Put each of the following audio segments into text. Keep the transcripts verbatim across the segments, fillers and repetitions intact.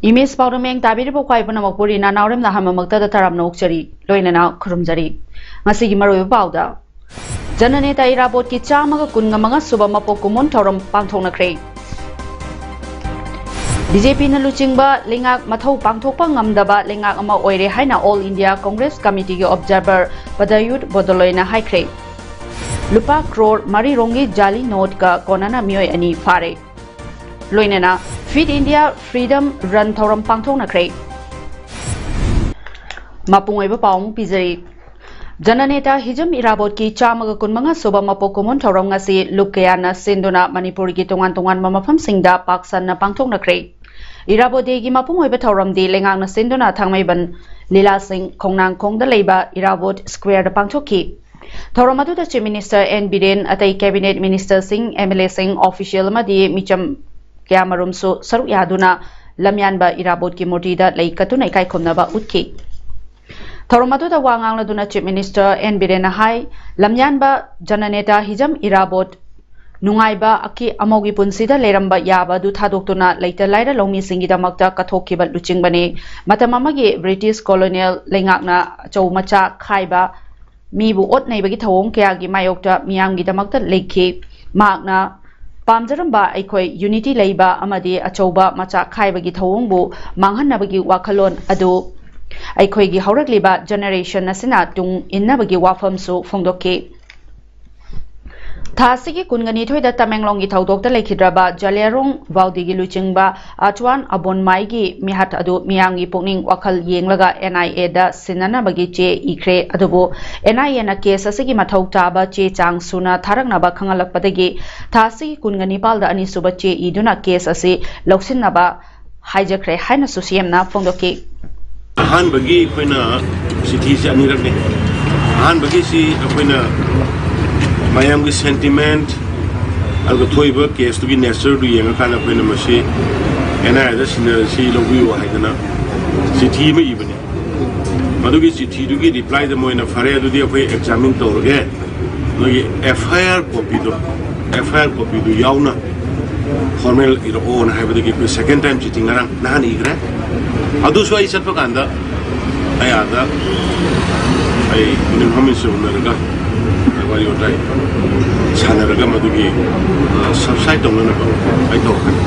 Image ꯄꯥꯎꯗꯝ ꯃꯌꯦꯡ ꯇꯥꯕꯤꯔꯤꯕ ꯈ꯭ꯋꯥꯏ ꯄꯨꯝꯅꯃꯛꯄꯨ ꯔꯤꯅꯥ ꯅꯥꯎꯔꯦꯝꯅ ꯑꯍꯥꯟꯕꯃꯛꯇꯗ ꯇꯔꯥꯝꯅ ꯑꯣꯛꯆꯔꯤ, ꯂꯣꯏꯅꯅ ꯈꯨꯔꯨꯝꯖꯔꯤ꯫ ꯉꯁꯤꯒꯤ ꯃꯔꯨꯑꯣꯏꯕ ꯄꯥꯎꯗ, ꯖꯅꯅꯦꯇꯥ ꯏꯔꯥꯕꯣꯠꯀꯤ ꯆꯥꯝꯃꯒ ꯀꯨꯟꯒ ꯃꯉꯥ ꯁꯨꯕ ꯃꯄꯣꯛ ꯀꯨꯝꯑꯣꯟ ꯊꯧꯔꯝ ꯄꯥꯡꯊꯣꯛꯅꯈ꯭ꯔꯦ꯫ ꯕꯤ ꯖꯦ ꯄꯤꯅ ꯂꯨꯆꯤꯡꯕ ꯂꯩꯉꯥꯛ ꯃꯊꯧ ꯄꯥꯡꯊꯣꯛꯄ ꯉꯝꯗꯕ ꯂꯩꯉꯥꯛ ꯑꯃ ꯑꯣꯏꯔꯦ ꯍꯥꯏꯅ All India Congress Committeeꯒꯤ observer ꯄꯗꯌꯨꯠ ꯕꯣꯗꯣꯂꯣꯏꯅ ꯍꯥꯏꯈ꯭ꯔꯦ꯫ ꯂꯨꯄꯥ ꯀ꯭ꯔꯣꯔ ꯃꯔꯤꯔꯣꯝꯒꯤ ꯖꯥꯂꯤ ꯅꯣꯠꯀ ꯀꯣꯟꯅꯅ ꯃꯤꯑꯣꯏ ꯑꯅꯤ ꯐꯥꯔꯦ꯫ ꯂꯣꯏꯅꯅ Fit India Freedom Run ꯊꯧꯔꯝ ꯄꯥꯡꯊꯣꯛꯅꯈ꯭ꯔꯦ꯫ ꯃꯄꯨꯡ ꯑꯣꯏꯕ ꯄꯥꯎ ꯑꯃꯨꯛ ꯄꯤꯖꯔꯤ꯫ ꯖꯅꯅꯦꯇꯥ ꯍꯤꯖꯝ ꯏꯔꯥꯕꯣꯠꯀꯤ ꯆꯥꯝꯃꯒ ꯀꯨꯟꯃꯉꯥ ꯁꯨꯕ ꯃꯄꯣꯛ ꯀꯨꯝꯑꯣꯟ ꯊꯧꯔꯝ ꯉꯁꯤ ꯂꯨꯞ ꯀꯌꯥꯅ ꯁꯤꯟꯗꯨꯅ ꯃꯅꯤꯄꯨꯔꯒꯤ ꯇꯣꯉꯥꯟ ꯇꯣꯉꯥꯟꯕ ꯃꯐꯝꯁꯤꯡꯗ ꯄꯥꯛ ꯁꯟꯅ ꯄꯥꯡꯊꯣꯛꯅꯈ꯭ꯔꯦ꯫ ꯏꯔꯥꯕꯣꯠ ꯗꯦꯒꯤ ꯃꯄꯨꯡ ꯑꯣꯏꯕ ꯊꯧꯔꯝꯗꯤ ꯂꯩꯉꯥꯛꯅ ꯁꯤꯟꯗꯨꯅ ꯊꯥꯡꯃꯩꯕꯟ ꯂꯤꯂꯥꯁꯤꯡ ꯈꯣꯡꯅꯥꯡꯈꯣꯡꯗ ꯂꯩꯕ ꯏꯔꯥꯕꯣꯠ ꯁ꯭ꯀ꯭ꯋꯦꯔꯗ ꯄꯥꯡꯊꯣꯛꯈꯤ꯫ ꯊꯧꯔꯝ ꯑꯗꯨꯗ Chief Minister ꯑꯦꯟ ꯕꯤꯔꯦꯟ, ꯑꯇꯩ Cabinet Ministerꯁꯤꯡ, ꯑꯦꯝ ꯑꯦꯜ ꯑꯦꯁꯤꯡ, official ꯑꯃꯗꯤ ꯃꯤꯆꯝ ꯀꯌꯥꯃꯔꯨꯝꯁꯨ ꯁꯔꯨꯛ ꯌꯥꯗꯨꯅ ꯂꯝꯌꯥꯟꯕ ꯏꯔꯥꯕꯣꯠꯀꯤ ꯃꯨꯔꯇꯤꯗ ꯂꯩ ꯀꯠꯇꯨꯅ ꯏꯀꯥꯏ ꯈꯨꯝꯅꯕ ꯎꯠꯈꯤ꯫ ꯊꯧꯔꯝ ꯑꯗꯨꯗ ꯋꯥ ꯉꯥꯡꯂꯗꯨꯅ Chief Minister ꯑꯦꯟ ꯕꯤꯔꯦꯟꯅ ꯍꯥꯏ, ꯂꯝꯌꯥꯟꯕ ꯖꯅꯅꯦꯇꯥ ꯍꯤꯖꯝ ꯏꯔꯥꯕꯣꯠ ꯅꯨꯡꯉꯥꯏꯕ ꯑꯀꯤ ꯑꯃꯧꯒꯤ ꯄꯨꯟꯁꯤꯗ ꯂꯩꯔꯝꯕ ꯌꯥꯕ ꯑꯗꯨ ꯊꯥꯗꯣꯛꯇꯨꯅ ꯂꯩꯇ ꯂꯥꯏꯔ ꯂꯧꯃꯤꯁꯤꯡꯒꯤꯗꯃꯛꯇ ꯀꯠꯊꯣꯛꯈꯤꯕ ꯂꯨꯆꯤꯡꯕꯅꯤ꯫ ꯃꯇꯝ ꯑꯃꯒꯤ British colonial ꯂꯩꯉꯥꯛꯅ ꯑꯆꯧ ꯃꯆꯥ ꯈꯥꯏꯕ, ꯃꯤꯕꯨ ꯑꯣꯠ ꯅꯩꯕꯒꯤ ꯊꯧꯑꯣꯡ ꯀꯌꯥꯒꯤ ꯃꯥꯌꯣꯛꯇ ꯃꯤꯌꯥꯝꯒꯤꯗꯃꯛꯇ ꯂꯩꯈꯤ꯫ ꯃꯍꯥꯛꯅ ꯄꯥꯝꯖꯔꯝꯕ ꯑꯩꯈꯣꯏ unity ꯂꯩꯕ ꯑꯃꯗꯤ ꯑꯆꯧꯕ ꯃꯆꯥ ꯈꯥꯏꯕꯒꯤ ꯊꯧꯑꯣꯡꯕꯨ ꯃꯥꯡꯍꯟꯅꯕꯒꯤ ꯋꯥꯈꯜꯂꯣꯟ ꯑꯗꯨ ꯑꯩꯈꯣꯏꯒꯤ ꯍꯧꯔꯛꯂꯤꯕ generation ꯑꯁꯤꯅ ꯇꯨꯡ ꯏꯟꯅꯕꯒꯤ ꯋꯥꯐꯝꯁꯨ ꯐꯣꯡꯗꯣꯛꯈꯤ꯫ ꯊꯥ ꯑꯁꯤꯒꯤ ꯀꯨꯟꯒ ꯅꯤꯊꯣꯏꯗ ꯇꯃꯦꯡꯂꯣꯡꯒꯤ ꯊꯧꯗꯣꯛꯇ ꯂꯩꯈꯤꯗ꯭ꯔꯕ ꯖꯂꯤꯌꯥꯔꯣꯡ ꯚꯥꯎꯗꯤꯒꯤ ꯂꯨꯆꯤꯡꯕ ꯑꯆ꯭ꯋꯥꯟ ꯑꯕꯣꯟꯃꯥꯏꯒꯤ ꯃꯤꯍꯥꯠ ꯑꯗꯨ ꯃꯤꯌꯥꯝꯒꯤ ꯄꯨꯛꯅꯤꯡ ꯋꯥꯈꯜ ꯌꯦꯡꯂꯒ N I Aꯗ ꯁꯤꯟꯅꯅꯕꯒꯤ ꯆꯦ ꯏꯈ꯭ꯔꯦ꯫ ꯑꯗꯨꯕꯨ N I Aꯅ case ꯑꯁꯤꯒꯤ ꯃꯊꯧ ꯇꯥꯕ ꯆꯦ ꯆꯥꯡ ꯁꯨꯅ ꯊꯥꯔꯛꯅꯕ ꯈꯪꯍꯜꯂꯛꯄꯗꯒꯤ ꯊꯥ ꯑꯁꯤꯒꯤ ꯀꯨꯟꯒ ꯅꯤꯄꯥꯜꯗ ꯑꯅꯤꯁꯨꯕ ꯆꯦ ꯏꯗꯨꯅ case ꯑꯁꯤ ꯂꯧꯁꯤꯟꯅꯕ ꯍꯥꯏꯖꯈ꯭ꯔꯦ ꯍꯥꯏꯅꯁꯨ ꯁꯤ ꯑꯦꯝꯅ ꯐꯣꯡꯗꯣꯛꯈꯤ꯫ ꯑꯍꯥꯟꯕꯒꯤ ꯑꯩꯈꯣꯏꯅ ꯆꯤꯊꯤꯁꯦ ꯑꯅꯤꯔꯛꯅꯤ꯫ ꯑꯍꯥꯟꯕꯒꯤꯁꯤ ꯑꯩꯈꯣꯏꯅ ꯃꯌꯥꯝꯒꯤ ꯁꯦꯟꯇꯤꯃꯦꯟꯠ ꯑꯗꯨꯒ ꯊꯣꯛꯏꯕ ꯀꯦꯁꯇꯨꯒꯤ ꯅꯦꯆꯔꯗꯨ ꯌꯦꯡꯉꯀꯥꯟꯗ ꯑꯩꯈꯣꯏꯅ ꯃꯁꯤ ꯑꯦꯟ ꯑꯥꯏ ꯑꯦꯗ ꯁꯤꯟꯅꯔꯁꯤ, ꯂꯧꯕꯤꯌꯨ ꯍꯥꯏꯗꯅ ꯆꯤꯊꯤ ꯑꯃ ꯏꯕꯅꯤ꯫ ꯃꯗꯨꯒꯤ ꯆꯤꯊꯤꯗꯨꯒꯤ ꯔꯤꯄ꯭ꯂꯥꯏꯗ ꯃꯣꯏꯅ ꯐꯔꯦ ꯑꯗꯨꯗꯤ ꯑꯩꯈꯣꯏ ꯑꯦꯛꯖꯥꯃꯤꯟ ꯇꯧꯔꯒꯦ, ꯅꯣꯏꯒꯤ ꯑꯦꯐ ꯑꯥꯏ ꯑꯥꯔ ꯀꯣꯄꯤꯗꯣ, ꯑꯦꯐ ꯑꯥꯏ ꯑꯥꯔ ꯀꯣꯄꯤꯗꯨ ꯌꯥꯎꯅ ꯐꯣꯔꯃꯦꯜ ꯏꯔꯛꯑꯣꯅ ꯍꯥꯏꯕꯗꯒꯤ ꯑꯩꯈꯣꯏ ꯁꯦꯀꯦꯟ ꯇꯥꯏꯝ ꯆꯤꯊꯤ ꯉꯔꯥꯡ ꯅꯍꯥꯟ ꯏꯈ꯭ꯔꯦ꯫ ꯑꯗꯨꯁꯨ ꯑꯩ ꯆꯠꯄ ꯀꯥꯟꯗ ꯑꯩ ꯑꯥꯗ ꯑꯩ ꯃꯤꯅꯤꯠ ꯐꯝꯃꯤꯟꯁꯤ ꯎꯅꯔꯒ ꯋꯥꯔꯤ ꯋꯥꯇꯥꯏ ꯁꯥꯟꯅꯔꯒ ꯃꯗꯨꯒꯤ ꯁꯕꯁꯥꯏꯠ ꯇꯧꯅꯅꯕ ꯑꯩ ꯇꯧꯔꯛꯀꯅꯤ꯫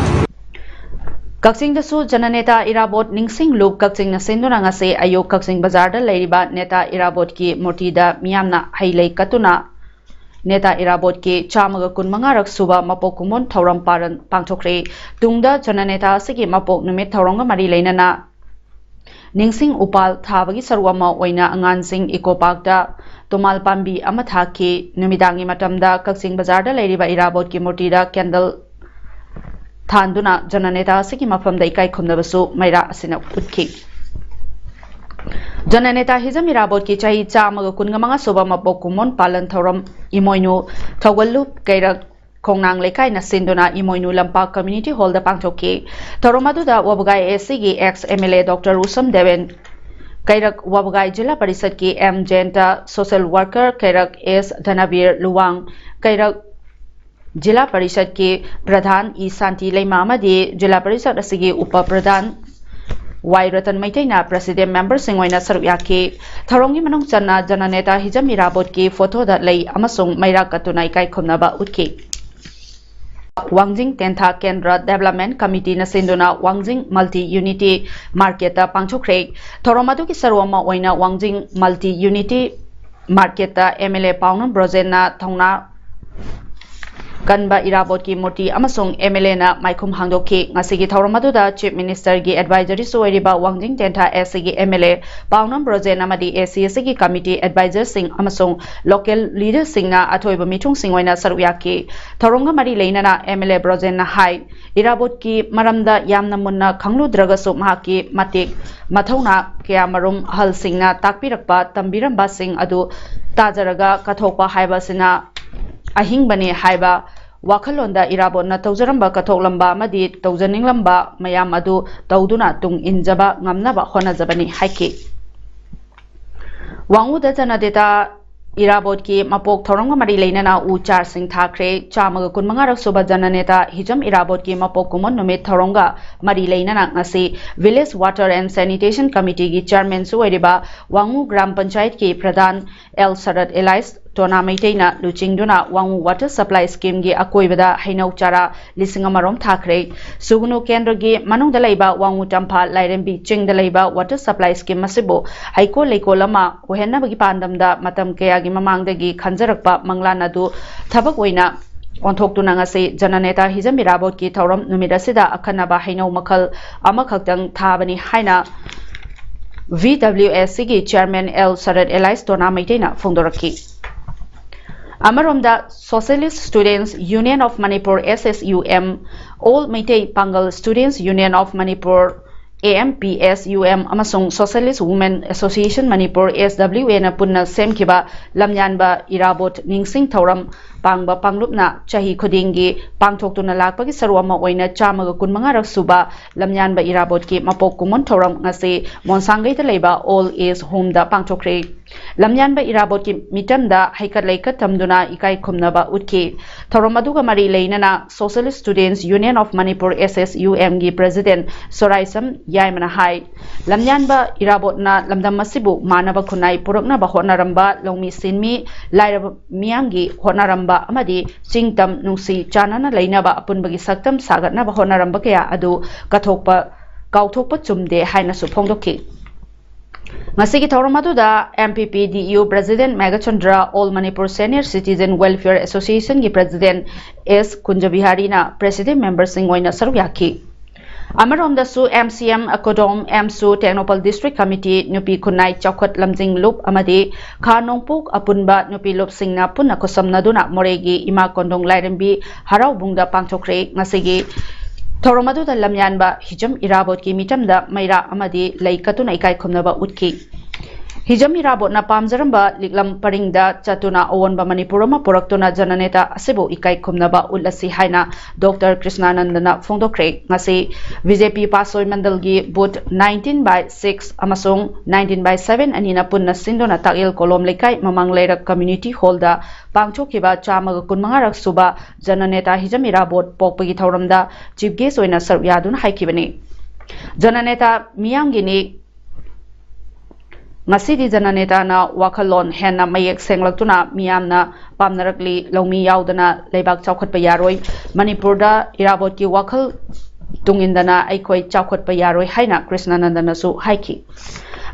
ꯀꯛꯆꯤꯡꯗꯁꯨ ꯖꯅꯅꯦꯇꯥ ꯏꯔꯥꯕꯣꯠ ꯅꯤꯡꯁꯤꯡꯂꯨꯞ ꯀꯛꯆꯤꯡꯅ ꯁꯤꯟꯗꯨꯅ ꯉꯁꯤ ꯑꯌꯨꯛ ꯀꯛꯆꯤꯡ ꯕꯖꯥꯔꯗ ꯂꯩꯔꯤꯕ ꯅꯦꯇꯥ ꯏꯔꯥꯕꯣꯠꯀꯤ ꯃꯨꯔꯇꯤꯗ ꯃꯤꯌꯥꯝꯅ ꯍꯩ ꯂꯩ ꯀꯠꯇꯨꯅ ꯅꯦꯇꯥ ꯏꯔꯥꯕꯣꯠꯀꯤ ꯆꯥꯝꯃꯒ ꯀꯨꯟꯃꯉꯥꯔꯛ ꯁꯨꯕ ꯃꯄꯣꯛ ꯀꯨꯝꯑꯣꯟ ꯊꯧꯔꯝ ꯄꯥꯔꯟ ꯄꯥꯡꯊꯣꯛꯈ꯭ꯔꯦ꯫ ꯇꯨꯡꯗ ꯖꯅꯅꯦꯇꯥ ꯑꯁꯤꯒꯤ ꯃꯄꯣꯛ ꯅꯨꯃꯤꯠ ꯊꯧꯔꯝꯒ ꯃꯔꯤ ꯂꯩꯅꯅ ꯅꯤꯡꯁꯤꯡ ꯎꯄꯥꯜ ꯊꯥꯕꯒꯤ ꯁꯔꯨꯛ ꯑꯃ ꯑꯣꯏꯅ ꯑꯉꯥꯡꯁꯤꯡ ꯏꯀꯣ ꯄꯥꯔꯛꯇ ꯇꯣꯃꯥꯜ ꯄꯥꯝꯕꯤ ꯑꯃ ꯊꯥꯈꯤ꯫ ꯅꯨꯃꯤꯗꯥꯡꯒꯤ ꯃꯇꯝꯗ ꯀꯛꯆꯤꯡ ꯕꯖꯥꯔꯗ ꯂꯩꯔꯤꯕ ꯏꯔꯥꯕꯣꯠꯀꯤ ꯃꯨꯔꯇꯤꯗ ꯀꯦꯟꯗꯜ ꯊꯥꯟꯗꯨꯅ ꯖꯅꯅꯦꯇꯥ ꯑꯁꯤꯒꯤ ꯃꯐꯝꯗ ꯏꯀꯥꯏ ꯈꯨꯝꯅꯕꯁꯨ ꯃꯩꯔꯥ ꯑꯁꯤꯅ ꯎꯠꯈꯤ꯫ ꯖꯅꯅꯦꯇꯥ ꯍꯤꯖꯝ ꯏꯔꯥꯕꯣꯠꯀꯤ ꯆꯍꯤ ꯆꯥꯝꯃꯒ ꯀꯨꯟꯃꯉꯥ ꯁꯨꯕ ꯃꯄꯣꯛ ꯀꯨꯝꯑꯣꯟ ꯄꯥꯂꯟ ꯊꯧꯔꯝ ꯏꯃꯣꯏꯅꯨ ꯊꯧꯒꯜꯂꯨꯞ ꯀꯩꯔꯛ ꯈꯣꯡꯅꯥꯡ ꯂꯩꯀꯥꯏꯅ ꯁꯤꯟꯗꯨꯅ ꯏꯃꯣꯏꯅꯨ ꯂꯝꯄꯥꯛ ꯀꯝꯃ꯭ꯌꯨꯅꯤꯇꯤ ꯍꯣꯜꯗ ꯄꯥꯡꯊꯣꯛꯈꯤ꯫ ꯊꯧꯔꯝ ꯑꯗꯨꯗ ꯋꯥꯕꯒꯥꯏ ꯑꯦꯁ ꯁꯤꯒꯤ ex M L A doctor Usham Deben, ꯀꯩꯔꯛ ꯋꯥꯕꯒꯥꯏ ꯖꯤꯂꯥ ꯄꯔꯤꯁꯠꯀꯤ ꯑꯦꯝ ꯖꯌꯟꯇ, ꯁꯣꯁꯦꯜ ꯋꯥꯔꯀꯔ ꯀꯩꯔꯛ ꯑꯦꯁ ꯙꯅꯕꯤꯔ ꯂꯨꯋꯥꯡ, ꯀꯩꯔꯛ ꯖꯤꯂꯥ ꯄꯔꯤꯁꯠꯀꯤ ꯄ꯭ꯔꯙꯥꯟ ꯏ ꯁꯥꯟꯇꯤ ꯂꯩꯃ ꯑꯃꯗꯤ ꯖꯤꯂꯥ ꯄꯔꯤꯁꯠ ꯑꯁꯤꯒꯤ ꯎꯄ ꯄ꯭ꯔꯙꯥꯟ ꯋꯥꯏ ꯔꯇꯟ ꯃꯩꯇꯩꯅ ꯄ꯭ꯔꯦꯁꯤꯗꯦꯟ ꯃꯦꯝꯕꯔꯁꯤꯡ ꯑꯣꯏꯅ ꯁꯔꯨꯛ ꯌꯥꯈꯤ꯫ ꯊꯧꯔꯝꯒꯤ ꯃꯅꯨꯡ ꯆꯟꯅ ꯖꯅꯅꯦꯇꯥ ꯍꯤꯖꯝ ꯏꯔꯥꯕꯣꯠꯀꯤ ꯐꯣꯇꯣꯗ ꯂꯩ ꯑꯃꯁꯨꯡ ꯃꯩꯔꯥ ꯀꯠꯇꯨꯅ ꯏꯀꯥꯏ ꯈꯨꯝꯅꯕ ꯎꯠꯈꯤ꯫ ꯋꯥꯡꯖꯤꯡ ꯇꯦꯟꯊꯥ ꯀꯦꯟꯗ꯭ꯔ ꯗꯦꯕꯂꯞꯃꯦꯟ ꯀꯃꯤꯇꯤꯅ ꯁꯤꯟꯗꯨꯅ ꯋꯥꯡꯖꯤꯡ ꯃꯜꯇꯤ ꯌꯨꯅꯤꯇꯤ ꯃꯥꯔꯀꯦꯠꯇ ꯄꯥꯡꯊꯣꯛꯈ꯭ꯔꯦ꯫ ꯊꯧꯔꯝ ꯑꯗꯨꯒꯤ ꯁꯔꯨꯛ ꯑꯃ ꯑꯣꯏꯅ ꯋꯥꯡꯖꯤꯡ ꯃꯜꯇꯤ ꯌꯨꯅꯤꯇꯤ ꯃꯥꯔꯀꯦꯠꯇ ꯑꯦꯝ ꯑꯦꯜ ꯑꯦ ꯄꯥꯎꯅꯝ ꯕ꯭ꯔꯣꯖꯦꯟꯅ ꯊꯧꯅꯥ ꯀꯟꯕ ꯏꯔꯥꯕꯣꯠꯀꯤ ꯃꯨꯔꯇꯤ ꯑꯃꯁꯨꯡ MLAꯅ ꯃꯥꯏꯈꯨꯝ ꯍꯥꯡꯗꯣꯛꯈꯤ꯫ ꯉꯁꯤꯒꯤ ꯊꯧꯔꯝ ꯑꯗꯨꯗ Chief Ministerꯒꯤ advisorꯁꯨ ꯑꯣꯏꯔꯤꯕ ꯋꯥꯡꯖꯤꯡ ꯇꯦꯟꯊꯥ SCꯒꯤ MLA ꯄꯥꯎꯅꯝ ꯕ꯭ꯔꯣꯖꯦꯟ ꯑꯃꯗꯤ ACSꯒꯤ committee advisorꯁꯤꯡ ꯑꯃꯁꯨꯡ local leaderꯁꯤꯡꯅ ꯑꯊꯣꯏꯕ ꯃꯤꯊꯨꯡꯁꯤꯡ ꯑꯣꯏꯅ ꯁꯔꯨꯛ ꯌꯥꯈꯤ꯫ ꯊꯧꯔꯝꯒ ꯃꯔꯤ ꯂꯩꯅꯅ MLA ꯕ꯭ꯔꯣꯖꯦꯟꯅ ꯍꯥꯏ, ꯏꯔꯥꯕꯣꯠꯀꯤ ꯃꯔꯝꯗ ꯌꯥꯝꯅ ꯃꯨꯟꯅ ꯈꯪꯂꯨꯗ꯭ꯔꯒꯁꯨ ꯃꯍꯥꯛꯀꯤ ꯃꯇꯤꯛ ꯃꯊꯧꯅꯥ ꯀꯌꯥꯃꯔꯨꯝ ꯑꯍꯜꯁꯤꯡꯅ ꯇꯥꯛꯄꯤꯔꯛꯄ, ꯇꯝꯕꯤꯔꯝꯕꯁꯤꯡ ꯑꯗꯨ ꯇꯥꯖꯔꯒ ꯀꯠꯊꯣꯛꯄ ꯍꯥꯏꯕꯁꯤꯅ ꯑꯍꯤꯡꯕꯅꯤ ꯍꯥꯏꯕ ꯋꯥꯈꯜꯂꯣꯟꯗ ꯏꯔꯥꯕꯣꯠꯅ ꯇꯧꯖꯔꯝꯕ, ꯀꯠꯊꯣꯛꯂꯝꯕ ꯑꯃꯗꯤ ꯇꯧꯖꯅꯤꯡꯂꯝꯕ ꯃꯌꯥꯝ ꯑꯗꯨ ꯇꯧꯗꯨꯅ ꯇꯨꯡ ꯏꯟꯖꯕ ꯉꯝꯅꯕ ꯍꯣꯠꯅꯖꯕꯅꯤ ꯍꯥꯏꯈꯤ꯫ ꯋꯥꯉꯨꯗ ꯖꯅꯅꯦꯇꯥ ꯏꯔꯥꯕꯣꯠꯀꯤ ꯃꯄꯣꯛ ꯊꯧꯔꯝꯒ ꯃꯔꯤ ꯂꯩꯅꯅ ꯎ ꯆꯥꯔꯁꯤꯡ ꯊꯥꯈ꯭ꯔꯦ꯫ ꯆꯥꯝꯃꯒ ꯀꯨꯟꯃꯉꯥꯔꯛ ꯁꯨꯕ ꯖꯅꯅꯦꯇꯥ ꯍꯤꯖꯝ ꯏꯔꯥꯕꯣꯠꯀꯤ ꯃꯄꯣꯛ ꯀꯨꯝꯑꯣꯟ ꯅꯨꯃꯤꯠ ꯊꯧꯔꯝꯒ ꯃꯔꯤ ꯂꯩꯅꯅ ꯉꯁꯤ Village Water and Sanitation Committeeꯒꯤ chairmanꯁꯨ ꯑꯣꯏꯔꯤꯕ ꯋꯥꯉꯨ ꯒ꯭ꯔꯥꯝ ꯄꯟꯆꯥꯌꯠꯀꯤ ꯄ꯭ꯔꯙꯥꯟ ꯑꯦꯜ ꯁꯔꯠ ꯑꯦꯂꯥꯏꯁ ꯇꯣꯅꯥ ꯃꯩꯇꯩꯅ ꯂꯨꯆꯤꯡꯗꯨꯅ ꯋꯥꯉꯨ water supply schemeꯒꯤ ꯑꯀꯣꯏꯕꯗ ꯍꯩꯅꯧ ꯆꯥꯔꯥ ꯂꯤꯁꯤꯡ ꯑꯃꯔꯣꯝ ꯊꯥꯈ꯭ꯔꯦ꯫ ꯁꯨꯒꯅꯨ ꯀꯦꯟꯗ꯭ꯔꯒꯤ ꯃꯅꯨꯡꯗ ꯂꯩꯕ ꯋꯥꯉꯨ ꯇꯝꯐꯥ ꯂꯥꯏꯔꯦꯝꯕꯤ ꯆꯤꯡꯗ ꯂꯩꯕ water supply scheme ꯑꯁꯤꯕꯨ ꯍꯩꯀꯣꯜ ꯂꯩꯀꯣꯜ ꯑꯃ ꯑꯣꯏꯍꯟꯅꯕꯒꯤ ꯄꯥꯟꯗꯝꯗ ꯃꯇꯝ ꯀꯌꯥꯒꯤ ꯃꯃꯥꯡꯗꯒꯤ ꯈꯟꯖꯔꯛꯄ ꯃꯪꯂꯥꯟ ꯑꯗꯨ ꯊꯕꯛ ꯑꯣꯏꯅ ꯑꯣꯟꯊꯣꯛꯇꯨꯅ ꯉꯁꯤ ꯖꯅꯅꯦꯇꯥ ꯍꯤꯖꯝ ꯏꯔꯥꯕꯣꯠꯀꯤ ꯊꯧꯔꯝ ꯅꯨꯃꯤꯠ ꯑꯁꯤꯗ ꯑꯈꯟꯅꯕ ꯍꯩꯅꯧ ꯃꯈꯜ ꯑꯃꯈꯛꯇꯪ ꯊꯥꯕꯅꯤ ꯍꯥꯏꯅ VWSCꯒꯤ chairman ꯑꯦꯜ ꯁꯔꯠ ꯑꯦꯂꯥꯏꯁ ꯇꯣꯅꯥ ꯃꯩꯇꯩꯅ ꯐꯣꯡꯗꯣꯔꯛꯈꯤ꯫ ꯑꯃꯔꯣꯝꯗ Socialist Students Union of Manipur, SSUM, All Meitei Pangal Students Union of Manipur, AMPSUM, ꯑꯃꯁꯨꯡ Socialist Women Association Manipur, SWAꯅ ꯄꯨꯟꯅ ꯁꯦꯝꯈꯤꯕ ꯂꯝꯌꯥꯟꯕ ꯏꯔꯥꯕꯣꯠ ꯅꯤꯡꯁꯤꯡ ꯊꯧꯔꯝ ꯄꯥꯡꯕ ꯄꯥꯡꯂꯨꯞꯅ ꯆꯍꯤ ꯈꯨꯗꯤꯡꯒꯤ ꯄꯥꯡꯊꯣꯛꯇꯨꯅ ꯂꯥꯛꯄꯒꯤ ꯁꯔꯨꯛ ꯑꯃ ꯑꯣꯏꯅ ꯆꯥꯝꯃꯒ ꯀꯨꯟꯃꯉꯥꯔꯛ ꯁꯨꯕ ꯂꯝꯌꯥꯟꯕ ꯏꯔꯥꯕꯣꯠꯀꯤ ꯃꯄꯣꯛ ꯀꯨꯝꯑꯣꯟ ꯊꯧꯔꯝ ꯉꯁꯤ ꯃꯣꯟꯁꯥꯡꯒꯩꯗ ꯂꯩꯕ Old Age Homeꯗ ꯄꯥꯡꯊꯣꯛꯈ꯭ꯔꯦ꯫ ꯂꯝꯌꯥꯟꯕ ꯏꯔꯥꯕꯣꯠꯀꯤ ꯃꯤꯇꯝꯗ ꯍꯩꯀꯠ ꯂꯩꯀꯠ ꯇꯝꯗꯨꯅ ꯏꯀꯥꯏ ꯈꯨꯝꯅꯕ ꯎꯠꯈꯤ꯫ ꯊꯧꯔꯝ ꯑꯗꯨꯒ ꯃꯔꯤ ꯂꯩꯅꯅ Socialist Students Union of Manipur, SSUMꯒꯤ president ꯁꯣꯔꯥꯏꯁꯝ ꯌꯥꯏꯃꯅ ꯍꯥꯏ, ꯂꯝꯌꯥꯟꯕ ꯏꯔꯥꯕꯣꯠꯅ ꯂꯝꯗꯝ ꯑꯁꯤꯕꯨ ꯃꯥꯟꯅꯕ ꯈꯨꯟꯅꯥꯏ ꯄꯨꯔꯛꯅꯕ ꯍꯣꯠꯅꯔꯝꯕ ꯂꯧꯃꯤ ꯁꯤꯟꯃꯤ, ꯂꯥꯏꯔꯕ ꯃꯤꯌꯥꯝꯒꯤ ꯍꯣꯠꯅꯔꯝꯕ ꯑꯃꯗꯤ ꯆꯤꯡ ꯇꯝ ꯅꯨꯡꯁꯤ ꯆꯥꯟꯅꯅ ꯂꯩꯅꯕ ꯑꯄꯨꯟꯕꯒꯤ ꯁꯛꯇꯝ ꯁꯥꯒꯠꯅꯕ ꯍꯣꯠꯅꯔꯝꯕ ꯀꯌꯥ ꯑꯗꯨ ꯀꯠꯊꯣꯛꯄ, ꯀꯥꯎꯊꯣꯛꯄ ꯆꯨꯝꯗꯦ ꯍꯥꯏꯅꯁꯨ ꯐꯣꯡꯗꯣꯛꯈꯤ꯫ ꯉꯁꯤꯒꯤ ꯊꯧꯔꯝ ꯑꯗꯨꯗ M P P D U President Meghachandra, All Manipur Senior Citizen Welfare Association ꯒꯤ President S Kunjabihari ꯅ President member ꯁꯤꯡ ꯑꯣꯏꯅ ꯁꯔꯨꯛ ꯌꯥꯈꯤ꯫ ꯑꯃꯔꯣꯝꯗꯁꯨ M C M ꯑꯀꯣꯗꯣꯝ, M S U Tengnoupal District Committee, ꯅꯨꯄꯤ ꯈꯨꯟꯅꯥꯏ ꯆꯥꯎꯈꯠ ꯂꯝꯖꯤꯡ ꯂꯨꯞ ꯑꯃꯗꯤ ꯈꯥ ꯅꯣꯡꯄꯣꯛ ꯑꯄꯨꯟꯕ ꯅꯨꯄꯤ ꯂꯨꯞꯁꯤꯡꯅ ꯄꯨꯟꯅ ꯈꯨꯠꯁꯝꯅꯗꯨꯅ ꯃꯣꯔꯦꯒꯤ ꯏꯃꯥ ꯀꯣꯟꯗꯣꯡ ꯂꯥꯏꯔꯦꯝꯕꯤ ꯍꯔꯥꯎꯕꯨꯡꯗ ꯄꯥꯡꯊꯣꯛꯈ꯭ꯔꯦ꯫ ꯉꯁꯤꯒꯤ ꯊꯧꯔꯝ ꯑꯗꯨꯗ ꯂꯝꯌꯥꯟꯕ ꯍꯤꯖꯝ ꯏꯔꯥꯕꯣꯠꯀꯤ ꯃꯤꯆꯝꯗ ꯃꯩꯔꯥ ꯑꯃꯗꯤ ꯂꯩ ꯀꯠꯇꯨꯅ ꯏꯀꯥꯏ ꯈꯨꯝꯅꯕ ꯎꯠꯈꯤ꯫ ꯍꯤꯖꯝ ꯏꯔꯥꯕꯣꯠꯅ ꯄꯥꯝꯖꯔꯝꯕ ꯂꯤꯛꯂꯝ ꯄꯔꯤꯡꯗ ꯆꯠꯇꯨꯅ ꯑꯑꯣꯟꯕ ꯃꯅꯤꯄꯨꯔ ꯑꯃ ꯄꯨꯔꯛꯇꯨꯅ ꯖꯅꯅꯦꯇꯥ ꯑꯁꯤꯕꯨ ꯏꯀꯥꯏ ꯈꯨꯝꯅꯕ ꯎꯠꯂꯁꯤ ꯍꯥꯏꯅ Doctor ꯀ꯭ꯔꯤꯁꯅꯥꯅꯟꯗꯅ ꯐꯣꯡꯗꯣꯛꯈ꯭ꯔꯦ꯫ ꯉꯁꯤ B J P ꯄꯥꯁꯣꯏ ꯃꯟꯗꯜꯒꯤ booth nineteen by six ꯑꯃꯁꯨꯡ nineteen by seven ꯑꯅꯤꯅ ꯄꯨꯟꯅ ꯁꯤꯟꯗꯨꯅ ꯇꯥꯛꯌꯦꯜ ꯀꯣꯂꯣꯝ ꯂꯩꯀꯥꯏ ꯃꯃꯥꯡ ꯂꯩꯔꯛ community hall ꯗ ꯄꯥꯡꯊꯣꯛꯈꯤꯕ ꯆꯥꯝꯃꯒ ꯀꯨꯟꯃꯉꯥꯔꯛ ꯁꯨꯕ ꯖꯅꯅꯦꯇꯥ ꯍꯤꯖꯝ ꯏꯔꯥꯕꯣꯠ ꯄꯣꯛꯄꯒꯤ ꯊꯧꯔꯝꯗ chief guest ꯑꯣꯏꯅ ꯁꯔꯨꯛ ꯌꯥꯗꯨꯅ ꯍꯥꯏꯈꯤꯕꯅꯤ꯫ ꯖꯅꯅꯦꯇꯥ ꯃꯤꯌꯥꯝꯒꯤꯅꯤ꯫ ꯉꯁꯤꯗꯤ ꯖꯅꯅꯦꯇꯥꯅ ꯋꯥꯈꯜꯂꯣꯟ ꯍꯦꯟꯅ ꯃꯌꯦꯛ ꯁꯦꯡꯂꯛꯇꯨꯅ ꯃꯤꯌꯥꯝꯅ ꯄꯥꯝꯅꯔꯛꯂꯤ꯫ ꯂꯧꯃꯤ ꯌꯥꯎꯗꯅ ꯂꯩꯕꯥꯛ ꯆꯥꯎꯈꯠꯄ ꯌꯥꯔꯣꯏ꯫ ꯃꯅꯤꯄꯨꯔꯗ ꯏꯔꯥꯕꯣꯠꯀꯤ ꯋꯥꯈꯜ ꯇꯨꯡꯏꯟꯗꯅ ꯑꯩꯈꯣꯏ ꯆꯥꯎꯈꯠꯄ ꯌꯥꯔꯣꯏ ꯍꯥꯏꯅ ꯀ꯭ꯔꯤꯁꯅꯥꯅꯟꯗꯅꯁꯨ ꯍꯥꯏꯈꯤ꯫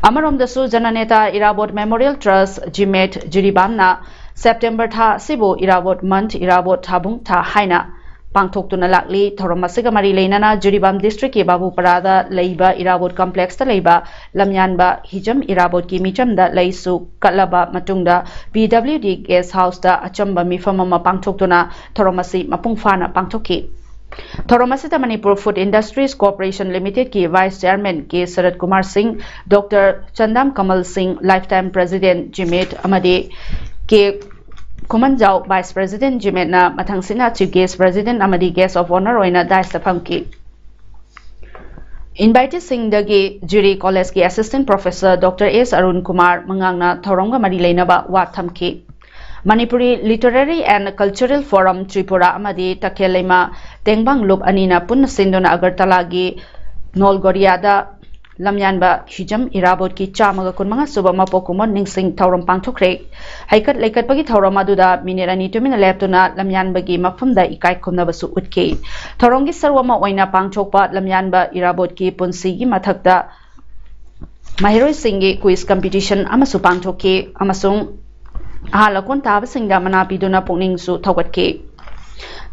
ꯑꯃꯔꯣꯝꯗꯁꯨ ꯖꯅꯅꯦꯇꯥ ꯏꯔꯥꯕꯣꯠ Memorial Trust, ꯖꯤꯃꯦꯠ, ꯖꯤꯔꯤꯕꯥꯝꯅ September ꯊꯥ ꯑꯁꯤꯕꯨ ꯏꯔꯥꯕꯣꯠ month, ꯏꯔꯥꯕꯣꯠ ꯊꯥꯕꯨꯡ ꯊꯥ ꯍꯥꯏꯅ ꯄꯥꯡꯊꯣꯛꯇꯨꯅ ꯂꯥꯛꯂꯤ꯫ ꯊꯧꯔꯝ ꯑꯁꯤꯒ ꯃꯔꯤ ꯂꯩꯅꯅ ꯖꯤꯔꯤꯕꯥꯝ district ꯀꯤ ꯕꯥꯕꯨꯄꯔꯥꯗ ꯂꯩꯕ ꯏꯔꯥꯕꯣꯠ complex ꯇ ꯂꯩꯕ ꯂꯝꯌꯥꯟꯕ ꯍꯤꯖꯝ ꯏꯔꯥꯕꯣꯠꯀꯤ ꯃꯤꯆꯝꯗ ꯂꯩꯁꯨ ꯀꯠꯂꯕ ꯃꯇꯨꯡꯗ P W D guest house ꯇ ꯑꯆꯝꯕ ꯃꯤꯐꯝ ꯑꯃ ꯄꯥꯡꯊꯣꯛꯇꯨꯅ ꯊꯧꯔꯝ ꯑꯁꯤ ꯃꯄꯨꯡ ꯐꯥꯅ ꯄꯥꯡꯊꯣꯛꯈꯤ꯫ ꯊꯧꯔꯝ ꯑꯁꯤꯗ Manipur Food Industries Corporation Limited ꯀꯤ Vice Chairman K ꯁꯔꯠ ꯀꯨꯃꯥꯔ ꯁꯤꯡ, Doctor ꯆꯟꯗꯥꯝ ꯀꯃꯜ ꯁꯤꯡ, Lifetime President ꯖꯤꯃꯦꯠ ꯑꯃꯗꯤ K ꯈꯨꯃꯟꯖꯥꯎ, Vice President ꯖꯤꯃꯦꯠꯅ ꯃꯊꯪꯁꯤꯠꯅ Chief Guest, President ꯑꯃꯗꯤ Guest of Honour ꯑꯣꯏꯅ dais ꯇ ꯐꯝꯈꯤ꯫ Invitee ꯁꯤꯡꯗꯒꯤ ꯖꯤꯔꯤ College ꯀꯤ Assistant Professor Doctor S Arun Kumar ꯃꯉꯥꯡꯅ ꯊꯧꯔꯝꯒ ꯃꯔꯤ ꯂꯩꯅꯕ ꯋꯥ ꯊꯝꯈꯤ꯫ Manipuri Literary and Cultural Forum Tripura ꯑꯃꯗꯤ ꯇꯈꯦꯜ ꯂꯩꯃ ꯇꯦꯡꯕꯥꯡ ꯂꯨꯞ ꯑꯅꯤꯅ ꯄꯨꯟꯅ ꯁꯤꯟꯗꯨꯅ ꯑꯒꯔꯇꯂꯥꯒꯤ ꯅꯣꯜꯒꯣꯔꯤꯌꯥꯗ ꯂꯝꯌꯥꯟꯕ ꯍꯤꯖꯝ ꯏꯔꯥꯕꯣꯠꯀꯤ ꯆꯥꯝꯃꯒ ꯀꯨꯟꯃꯉꯥ ꯁꯨꯕ ꯃꯄꯣꯛ ꯀꯨꯝꯑꯣꯟ ꯅꯤꯡꯁꯤꯡ ꯊꯧꯔꯝ ꯄꯥꯡꯊꯣꯛꯈ꯭ꯔꯦ꯫ ꯍꯩꯀꯠ ꯂꯩꯀꯠꯄꯒꯤ ꯊꯧꯔꯝ ꯑꯗꯨꯗ minute ꯑꯅꯤ ꯇꯨꯃꯤꯟꯅ ꯂꯦꯞꯇꯨꯅ ꯂꯝꯌꯥꯟꯕꯒꯤ ꯃꯐꯝꯗ ꯏꯀꯥꯏ ꯈꯨꯝꯅꯕꯁꯨ ꯎꯠꯈꯤ꯫ ꯊꯧꯔꯝꯒꯤ ꯁꯔꯨꯛ ꯑꯃ ꯑꯣꯏꯅ ꯄꯥꯡꯊꯣꯛꯄ ꯂꯝꯌꯥꯟꯕ ꯏꯔꯥꯕꯣꯠꯀꯤ ꯄꯨꯟꯁꯤꯒꯤ ꯃꯊꯛꯇ ꯃꯍꯩꯔꯣꯏꯁꯤꯡꯒꯤ quiz competition ꯑꯃꯁꯨ ꯄꯥꯡꯊꯣꯛꯈꯤ ꯑꯃꯁꯨꯡ ꯑꯍꯥꯟ ꯂꯀꯣꯟ ꯇꯥꯕꯁꯤꯡꯗ ꯃꯅꯥ ꯄꯤꯗꯨꯅ ꯄꯨꯛꯅꯤꯡꯁꯨ ꯊꯧꯒꯠꯈꯤ꯫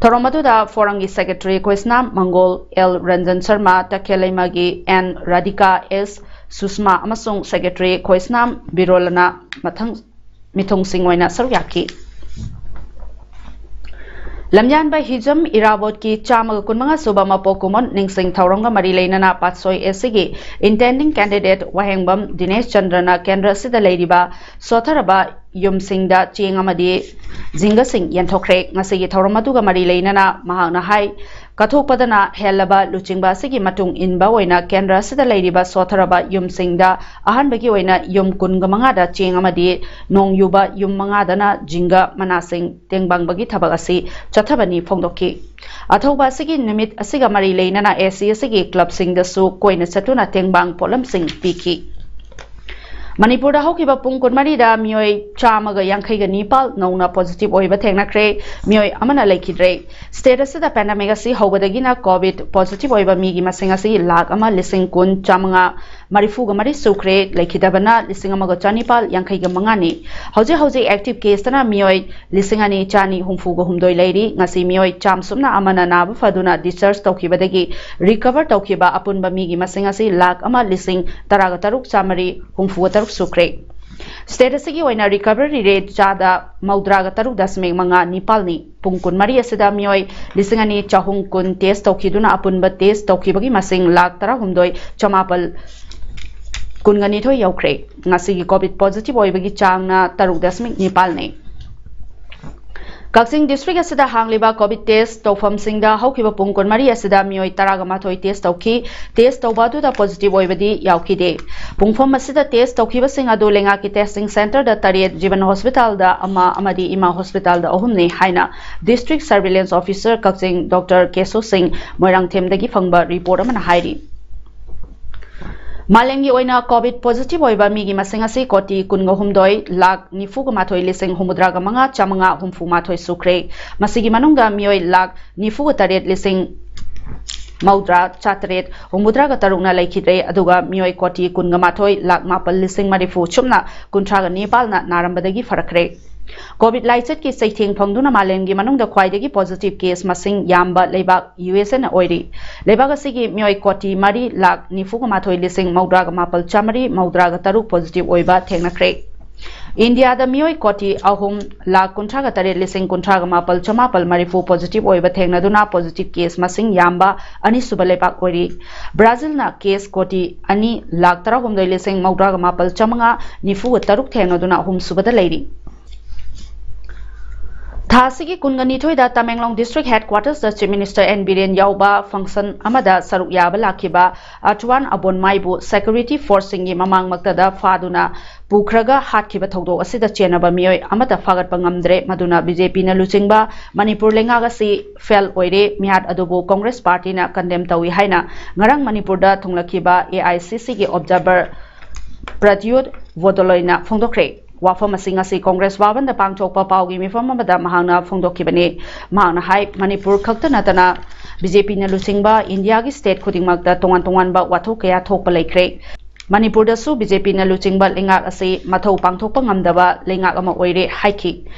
ꯊꯧꯔꯝ ꯑꯗꯨꯗ ꯐꯣꯔꯝꯒꯤ ꯁꯦꯀ꯭ꯔꯦꯇꯔꯤ ꯈꯣꯏꯁꯅꯥꯝ ꯃꯪꯒꯣꯜ, ꯑꯦꯜ ꯔꯟꯖꯟ ꯁꯔꯃ, ꯇꯈꯦꯜꯂꯩꯃꯒꯤ ꯑꯦꯟ ꯔꯥꯙꯤꯀꯥ, ꯑꯦꯁ ꯁꯨꯁꯃꯥ ꯑꯃꯁꯨꯡ ꯁꯦꯀ꯭ꯔꯦꯇꯔꯤ ꯈꯣꯏꯁꯅꯥꯝ ꯕꯤꯔꯣꯂꯅ ꯃꯊꯪ ꯃꯤꯊꯨꯡꯁꯤꯡ ꯑꯣꯏꯅ ꯁꯔꯨꯛ ꯌꯥꯈꯤ꯫ ꯂꯝꯌꯥꯟꯕ ꯍꯤꯖꯝ ꯏꯔꯥꯕꯣꯠꯀꯤ ꯆꯥꯝꯃꯒ ꯀꯨꯟꯃꯉꯥ ꯁꯨꯕ ꯃꯄꯣꯛ ꯀꯨꯝꯑꯣꯟ ꯅꯤꯡꯁꯤꯡ ꯊꯧꯔꯝꯒ ꯃꯔꯤ ꯂꯩꯅꯅ ꯄꯥꯠꯁꯣꯏ ꯑꯦꯁꯤꯒꯤ intending candidate ꯋꯥꯍꯦꯡꯕꯝ ꯗꯤꯅꯦꯁ ꯆꯟꯗ꯭ꯔꯅ ꯀꯦꯟꯗ꯭ꯔ ꯑꯁꯤꯗ ꯂꯩꯔꯤꯕ ꯁꯣꯠꯊꯔꯕ ꯌꯨꯝꯁꯤꯡꯗ ꯆꯦꯡ ꯑꯃꯗꯤ ꯖꯤꯡꯒꯁꯤꯡ ꯌꯦꯟꯊꯣꯛꯈ꯭ꯔꯦ꯫ ꯉꯁꯤꯒꯤ ꯊꯧꯔꯝ ꯑꯗꯨꯒ ꯃꯔꯤ ꯂꯩꯅꯅ ꯃꯍꯥꯛꯅ ꯍꯥꯏ, ꯀꯠꯊꯣꯛꯄꯗꯅ ꯍꯦꯜꯂꯕ ꯂꯨꯆꯤꯡꯕ ꯑꯁꯤꯒꯤ ꯃꯇꯨꯡ ꯏꯟꯕ ꯑꯣꯏꯅ ꯀꯦꯟꯗ꯭ꯔ ꯑꯁꯤꯗ ꯂꯩꯔꯤꯕ ꯁꯣꯠꯊꯔꯕ ꯌꯨꯝꯁꯤꯡꯗ ꯑꯍꯥꯟꯕꯒꯤ ꯑꯣꯏꯅ ꯌꯨꯝ ꯀꯨꯟꯒ ꯃꯉꯥꯗ ꯆꯦꯡ ꯑꯃꯗꯤ ꯅꯣꯡ ꯌꯨꯕ ꯌꯨꯝ ꯃꯉꯥꯗꯅ ꯖꯤꯡꯒ ꯃꯅꯥꯁꯤꯡ ꯇꯦꯡꯕꯥꯡꯕꯒꯤ ꯊꯕꯛ ꯑꯁꯤ ꯆꯠꯊꯕꯅꯤ ꯐꯣꯡꯗꯣꯛꯈꯤ꯫ ꯑꯊꯧꯕ ꯑꯁꯤꯒꯤ ꯅꯨꯃꯤꯠ ꯑꯁꯤꯒ ꯃꯔꯤ ꯂꯩꯅꯅ ꯑꯦꯁꯤ ꯑꯁꯤꯒꯤ ꯀ꯭ꯂꯕꯁꯤꯡꯗꯁꯨ ꯀꯣꯏꯅ ꯆꯠꯇꯨꯅ ꯇꯦꯡꯕꯥꯡ ꯄꯣꯠꯂꯝꯁꯤꯡ ꯄꯤꯈꯤ꯫ ꯃꯅꯤꯄꯨꯔꯗ ꯍꯧꯈꯤꯕ ꯄꯨꯡ ꯀꯨꯟꯃꯔꯤꯗ ꯃꯤꯑꯣꯏ ꯆꯥꯝꯃꯒ ꯌꯥꯡꯈꯩꯒ ꯅꯤꯄꯥꯜ ꯅꯧꯅ positive ꯑꯣꯏꯕ ꯊꯦꯡꯅꯈ꯭ꯔꯦ꯫ ꯃꯤꯑꯣꯏ ꯑꯃꯅ ꯂꯩꯈꯤꯗ꯭ꯔꯦ꯫ State ꯑꯁꯤꯗ pandemic ꯑꯁꯤ ꯍꯧꯕꯗꯒꯤꯅ COVID positive ꯑꯣꯏꯕ ꯃꯤꯒꯤ ꯃꯁꯤꯡ ꯑꯁꯤ ꯂꯥꯈ ꯑꯃ ꯂꯤꯁꯤꯡ ꯀꯨꯟ ꯆꯥꯃꯉꯥ ꯃꯔꯤꯐꯨꯒ ꯃꯔꯤ ꯁꯨꯈ꯭ꯔꯦ꯫ ꯂꯩꯈꯤꯗꯕꯅ ꯂꯤꯁꯤꯡ ꯑꯃꯒ ꯆꯅꯤꯄꯥꯜ ꯌꯥꯡꯈꯩꯒ ꯃꯉꯥꯅꯤ꯫ ꯍꯧꯖꯤꯛ ꯍꯧꯖꯤꯛ active caseꯇꯅ ꯃꯤꯑꯣꯏ ꯂꯤꯁꯤꯡ ꯑꯅꯤ ꯆꯥꯅꯤ ꯍꯨꯝꯐꯨꯒ ꯍꯨꯝꯗꯣꯏ ꯂꯩꯔꯤ꯫ ꯉꯁꯤ ꯃꯤꯑꯣꯏ ꯆꯥꯝ ꯁꯨꯞꯅ ꯑꯃꯅ ꯅꯥꯕ ꯐꯗꯨꯅ discharge ꯇꯧꯈꯤꯕꯗꯒꯤ recover ꯇꯧꯈꯤꯕ ꯑꯄꯨꯟꯕ ꯃꯤꯒꯤ ꯃꯁꯤꯡ ꯑꯁꯤ ꯂꯥꯈ ꯑꯃ ꯂꯤꯁꯤꯡ ꯇꯔꯥꯒ ꯇꯔꯨꯛ ꯆꯥꯃꯔꯤ ꯍꯨꯝꯐꯨꯒ ꯇꯔꯨꯛ ꯁꯨꯈ꯭ꯔꯦ꯫ State ꯑꯁꯤꯒꯤ ꯑꯣꯏꯅ recovery rate ꯆꯥꯗ ꯃꯧꯗ꯭ꯔꯥꯒ ꯇꯔꯨꯛ ꯗꯁꯃꯤꯛ ꯃꯉꯥ ꯅꯤꯄꯥꯜꯅꯤ꯫ ꯄꯨꯡ ꯀꯨꯟꯃꯔꯤ ꯑꯁꯤꯗ ꯃꯤꯑꯣꯏ ꯂꯤꯁꯤꯡ ꯑꯅꯤ ꯆꯍꯨꯝ ꯀꯨꯟ test ꯇꯧꯈꯤꯗꯨꯅ ꯑꯄꯨꯟꯕ test ꯇꯧꯈꯤꯕꯒꯤ ꯃꯁꯤꯡ ꯂꯥꯈ ꯇꯔꯥꯍꯨꯝꯗꯣꯏ ꯆꯃꯥꯄꯜ ꯀꯨꯟꯒ ꯅꯤꯊꯣꯏ ꯌꯧꯈ꯭ꯔꯦ꯫ ꯉꯁꯤꯒꯤ COVID positive ꯑꯣꯏꯕꯒꯤ ꯆꯥꯡꯅ ꯇꯔꯨꯛ ꯗꯁꯃꯤꯛ ꯅꯤꯄꯥꯜꯅꯤ꯫ ꯀꯛꯆꯤꯡ district ꯑꯁꯤꯗ ꯍꯥꯡꯂꯤꯕ COVID test ꯇꯧꯐꯝꯁꯤꯡꯗ ꯍꯧꯈꯤꯕ ꯄꯨꯡ ꯀꯨꯟꯃꯔꯤ ꯑꯁꯤꯗ ꯃꯤꯑꯣꯏ ꯇꯔꯥꯒ ꯃꯥꯊꯣꯏ test ꯇꯧꯈꯤ꯫ Test ꯇꯧꯕ ꯑꯗꯨꯗ positive ꯑꯣꯏꯕꯗꯤ ꯌꯥꯎꯈꯤꯗꯦ꯫ ꯄꯨꯡꯐꯝ ꯑꯁꯤꯗ test ꯇꯧꯈꯤꯕꯁꯤꯡ ꯑꯗꯨ ꯂꯩꯉꯥꯛꯀꯤ testing centreꯗ ꯇꯔꯦꯠ, ꯖꯤꯕꯟ hospitalꯗ ꯑꯃ ꯑꯃꯗꯤ ꯏꯃꯥ hospitalꯗ ꯑꯍꯨꯝꯅꯤ ꯍꯥꯏꯅ district surveillance officer ꯀꯛꯆꯤꯡ ꯗꯣꯛꯇꯔ ꯀꯦꯁꯣ ꯁꯤꯡ ꯃꯣꯏꯔꯥꯡꯊꯦꯝꯗꯒꯤ ꯐꯪꯕ report ꯑꯃꯅ ꯍꯥꯏꯔꯤ꯫ ꯃꯥꯂꯦꯝꯒꯤ ꯑꯣꯏꯅ COVID positive ꯑꯣꯏꯕ ꯃꯤꯒꯤ ꯃꯁꯤꯡ ꯑꯁꯤ ꯀꯣꯇꯤ ꯀꯨꯟꯒ ꯍꯨꯝꯗꯣꯏ ꯂꯥꯈ ꯅꯤꯐꯨꯒ ꯃꯥꯊꯣꯏ ꯂꯤꯁꯤꯡ ꯍꯨꯝꯐꯨꯇꯔꯥꯒ ꯃꯉꯥ ꯆꯥꯃꯉꯥ ꯍꯨꯝꯐꯨ ꯃꯥꯊꯣꯏ ꯁꯨꯈ꯭ꯔꯦ꯫ ꯃꯁꯤꯒꯤ ꯃꯅꯨꯡꯗ ꯃꯤꯑꯣꯏ ꯂꯥꯈ ꯅꯤꯐꯨꯒ ꯇꯔꯦꯠ ꯂꯤꯁꯤꯡ ꯃꯧꯗ꯭ꯔꯥ ꯆꯥꯇꯔꯦꯠ ꯍꯨꯝꯐꯨꯇꯔꯥꯒ ꯇꯔꯨꯛꯅ ꯂꯩꯈꯤꯗ꯭ꯔꯦ, ꯑꯗꯨꯒ ꯃꯤꯑꯣꯏ ꯀꯣꯇꯤ ꯀꯨꯟꯒ ꯃꯥꯊꯣꯏ ꯂꯥꯛ ꯃꯥꯄꯜ ꯂꯤꯁꯤꯡ ꯃꯔꯤꯐꯨ ꯁꯨꯞꯅ ꯀꯨꯟꯊ꯭ꯔꯥꯒ ꯅꯤꯄꯥꯜꯅ ꯅꯥꯔꯝꯕꯗꯒꯤ ꯐꯔꯛꯈ꯭ꯔꯦ꯫ ꯀꯣꯚꯤꯗ ꯂꯥꯏꯆꯠꯀꯤ ꯆꯩꯊꯦꯡ ꯐꯪꯗꯨꯅ ꯃꯥꯂꯦꯝꯒꯤ ꯃꯅꯨꯡꯗ ꯈ꯭ꯋꯥꯏꯗꯒꯤ ꯄꯣꯖꯤꯇꯤꯚ ꯀꯦꯁ ꯃꯁꯤꯡ ꯌꯥꯝꯕ ꯂꯩꯕꯥꯛ ꯌꯨ ꯑꯦꯁ ꯑꯦꯅ ꯑꯣꯏꯔꯤ꯫ ꯂꯩꯕꯥꯛ ꯑꯁꯤꯒꯤ ꯃꯤꯑꯣꯏ ꯀꯣꯇꯤ ꯃꯔꯤ ꯂꯥꯛ ꯅꯤꯐꯨꯒ ꯃꯥꯊꯣꯏ ꯂꯤꯁꯤꯡ ꯃꯧꯗ꯭ꯔꯥꯒ ꯃꯥꯄꯜ ꯆꯥꯃꯔꯤ ꯃꯧꯗ꯭ꯔꯥꯒ ꯇꯔꯨꯛ ꯄꯣꯖꯤꯇꯤꯚ ꯑꯣꯏꯕ ꯊꯦꯡꯅꯈ꯭ꯔꯦ꯫ ꯏꯟꯗꯤꯌꯥꯗ ꯃꯤꯑꯣꯏ ꯀꯣꯇꯤ ꯑꯍꯨꯝ ꯂꯥꯛ ꯀꯨꯟꯊ꯭ꯔꯥꯒ ꯇꯔꯦꯠ ꯂꯤꯁꯤꯡ ꯀꯨꯟꯊ꯭ꯔꯥꯒ ꯃꯥꯄꯜ ꯆꯃꯥꯄꯜ ꯃꯔꯤꯐꯨ ꯄꯣꯖꯤꯇꯤꯚ ꯑꯣꯏꯕ ꯊꯦꯡꯅꯗꯨꯅ ꯄꯣꯖꯤꯇꯤꯚ ꯀꯦꯁ ꯃꯁꯤꯡ ꯌꯥꯝꯕ ꯑꯅꯤꯁꯨꯕ ꯂꯩꯕꯥꯛ ꯑꯣꯏꯔꯤ꯫ ꯕ꯭ꯔꯥꯖꯤꯜꯅ ꯀꯦꯁ ꯀꯣꯇꯤ ꯑꯅꯤ ꯂꯥꯛ ꯇꯔꯥꯍꯨꯝꯗꯣꯏ ꯂꯤꯁꯤꯡ ꯃꯧꯗ꯭ꯔꯥꯒ ꯃꯥꯄꯜ ꯆꯥꯃꯉꯥ ꯅꯤꯐꯨꯒ ꯇꯔꯨꯛ ꯊꯦꯡꯅꯗꯨꯅ ꯑꯍꯨꯝꯁꯨꯕꯗ ꯂꯩꯔꯤ꯫ ꯊꯥ ꯑꯁꯤꯒꯤ ꯀꯨꯟꯒ ꯅꯤꯊꯣꯏꯗ ꯇꯃꯦꯡꯂꯣꯡ ꯗꯤꯁꯇ꯭ꯔꯤꯛ ꯍꯦꯗꯀ꯭ꯋꯥꯇꯔꯁꯇ ꯆꯤꯐ ꯃꯤꯅꯤꯁꯇꯔ ꯑꯦꯟ ꯕꯤꯔꯦꯟ ꯌꯥꯎꯕ ꯐꯪꯁꯟ ꯑꯃꯗ ꯁꯔꯨꯛ ꯌꯥꯕ ꯂꯥꯛꯈꯤꯕ ꯑꯇ꯭ꯋꯥꯟ ꯑꯕꯣꯟꯃꯥꯏꯕꯨ ꯁꯦꯀ꯭ꯌꯨꯔꯤꯇꯤ ꯐꯣꯔꯁꯁꯤꯡꯒꯤ ꯃꯃꯥꯡꯃꯛꯇꯗ ꯐꯥꯗꯨꯅ ꯄꯨꯈ꯭ꯔꯒ ꯍꯥꯠꯈꯤꯕ ꯊꯧꯗꯣꯛ ꯑꯁꯤꯗ ꯆꯦꯟꯅꯕ ꯃꯤꯑꯣꯏ ꯑꯃꯠꯇ ꯐꯥꯒꯠꯄ ꯉꯝꯗ꯭ꯔꯦ꯫ ꯃꯗꯨꯅ ꯕꯤ ꯖꯦ ꯄꯤꯅ ꯂꯨꯆꯤꯡꯕ ꯃꯅꯤꯄꯨꯔ ꯂꯩꯉꯥꯛ ꯑꯁꯤ ꯐꯦꯜ ꯑꯣꯏꯔꯦ꯫ ꯃꯤꯍꯥꯠ ꯑꯗꯨꯕꯨ ꯀꯣꯡꯒ꯭ꯔꯦꯁ ꯄꯥꯔꯇꯤꯅ ꯀꯟꯗꯦꯝ ꯇꯧꯏ ꯍꯥꯏꯅ ꯉꯔꯥꯡ ꯃꯅꯤꯄꯨꯔꯗ ꯊꯨꯡꯂꯈꯤꯕ ꯑꯦ ꯑꯥꯏ ꯁꯤ ꯁꯤꯒꯤ ꯑꯣꯕꯖꯥꯔꯚꯔ ꯄ꯭ꯔꯗ꯭ꯌꯨꯠ ꯕꯣꯗꯣꯂꯣꯏꯅ ꯐꯣꯡꯗꯣꯛꯈ꯭ꯔꯦ꯫ ꯋꯥꯐꯝ ꯑꯁꯤ ꯉꯁꯤ ꯀꯣꯡꯒ꯭ꯔꯦꯁ ꯚꯕꯟꯗ ꯄꯥꯡꯊꯣꯛꯄ ꯄꯥꯎꯒꯤ ꯃꯤꯐꯝ ꯑꯃꯗ ꯃꯍꯥꯛꯅ ꯐꯣꯡꯗꯣꯛꯈꯤꯕꯅꯤ꯫ ꯃꯍꯥꯛꯅ ꯍꯥꯏ, ꯃꯅꯤꯄꯨꯔ ꯈꯛꯇ ꯅꯠꯇꯅ ꯕꯤ ꯖꯦ ꯄꯤꯅ ꯂꯨꯆꯤꯡꯕ ꯏꯟꯗꯤꯌꯥꯒꯤ ꯁ꯭ꯇꯦꯠ ꯈꯨꯗꯤꯡꯃꯛꯇ ꯇꯣꯉꯥꯟ ꯇꯣꯉꯥꯟꯕ ꯋꯥꯊꯣꯛ ꯀꯌꯥ ꯊꯣꯛꯄ ꯂꯩꯈ꯭ꯔꯦ꯫ ꯃꯅꯤꯄꯨꯔꯗꯁꯨ ꯕꯤ ꯖꯦ ꯄꯤꯅ ꯂꯨꯆꯤꯡꯕ ꯂꯩꯉꯥꯛ ꯑꯁꯤ ꯃꯊꯧ ꯄꯥꯡꯊꯣꯛꯄ ꯉꯝꯗꯕ ꯂꯩꯉꯥꯛ ꯑꯃ ꯑꯣꯏꯔꯦ ꯍꯥꯏꯈꯤ꯫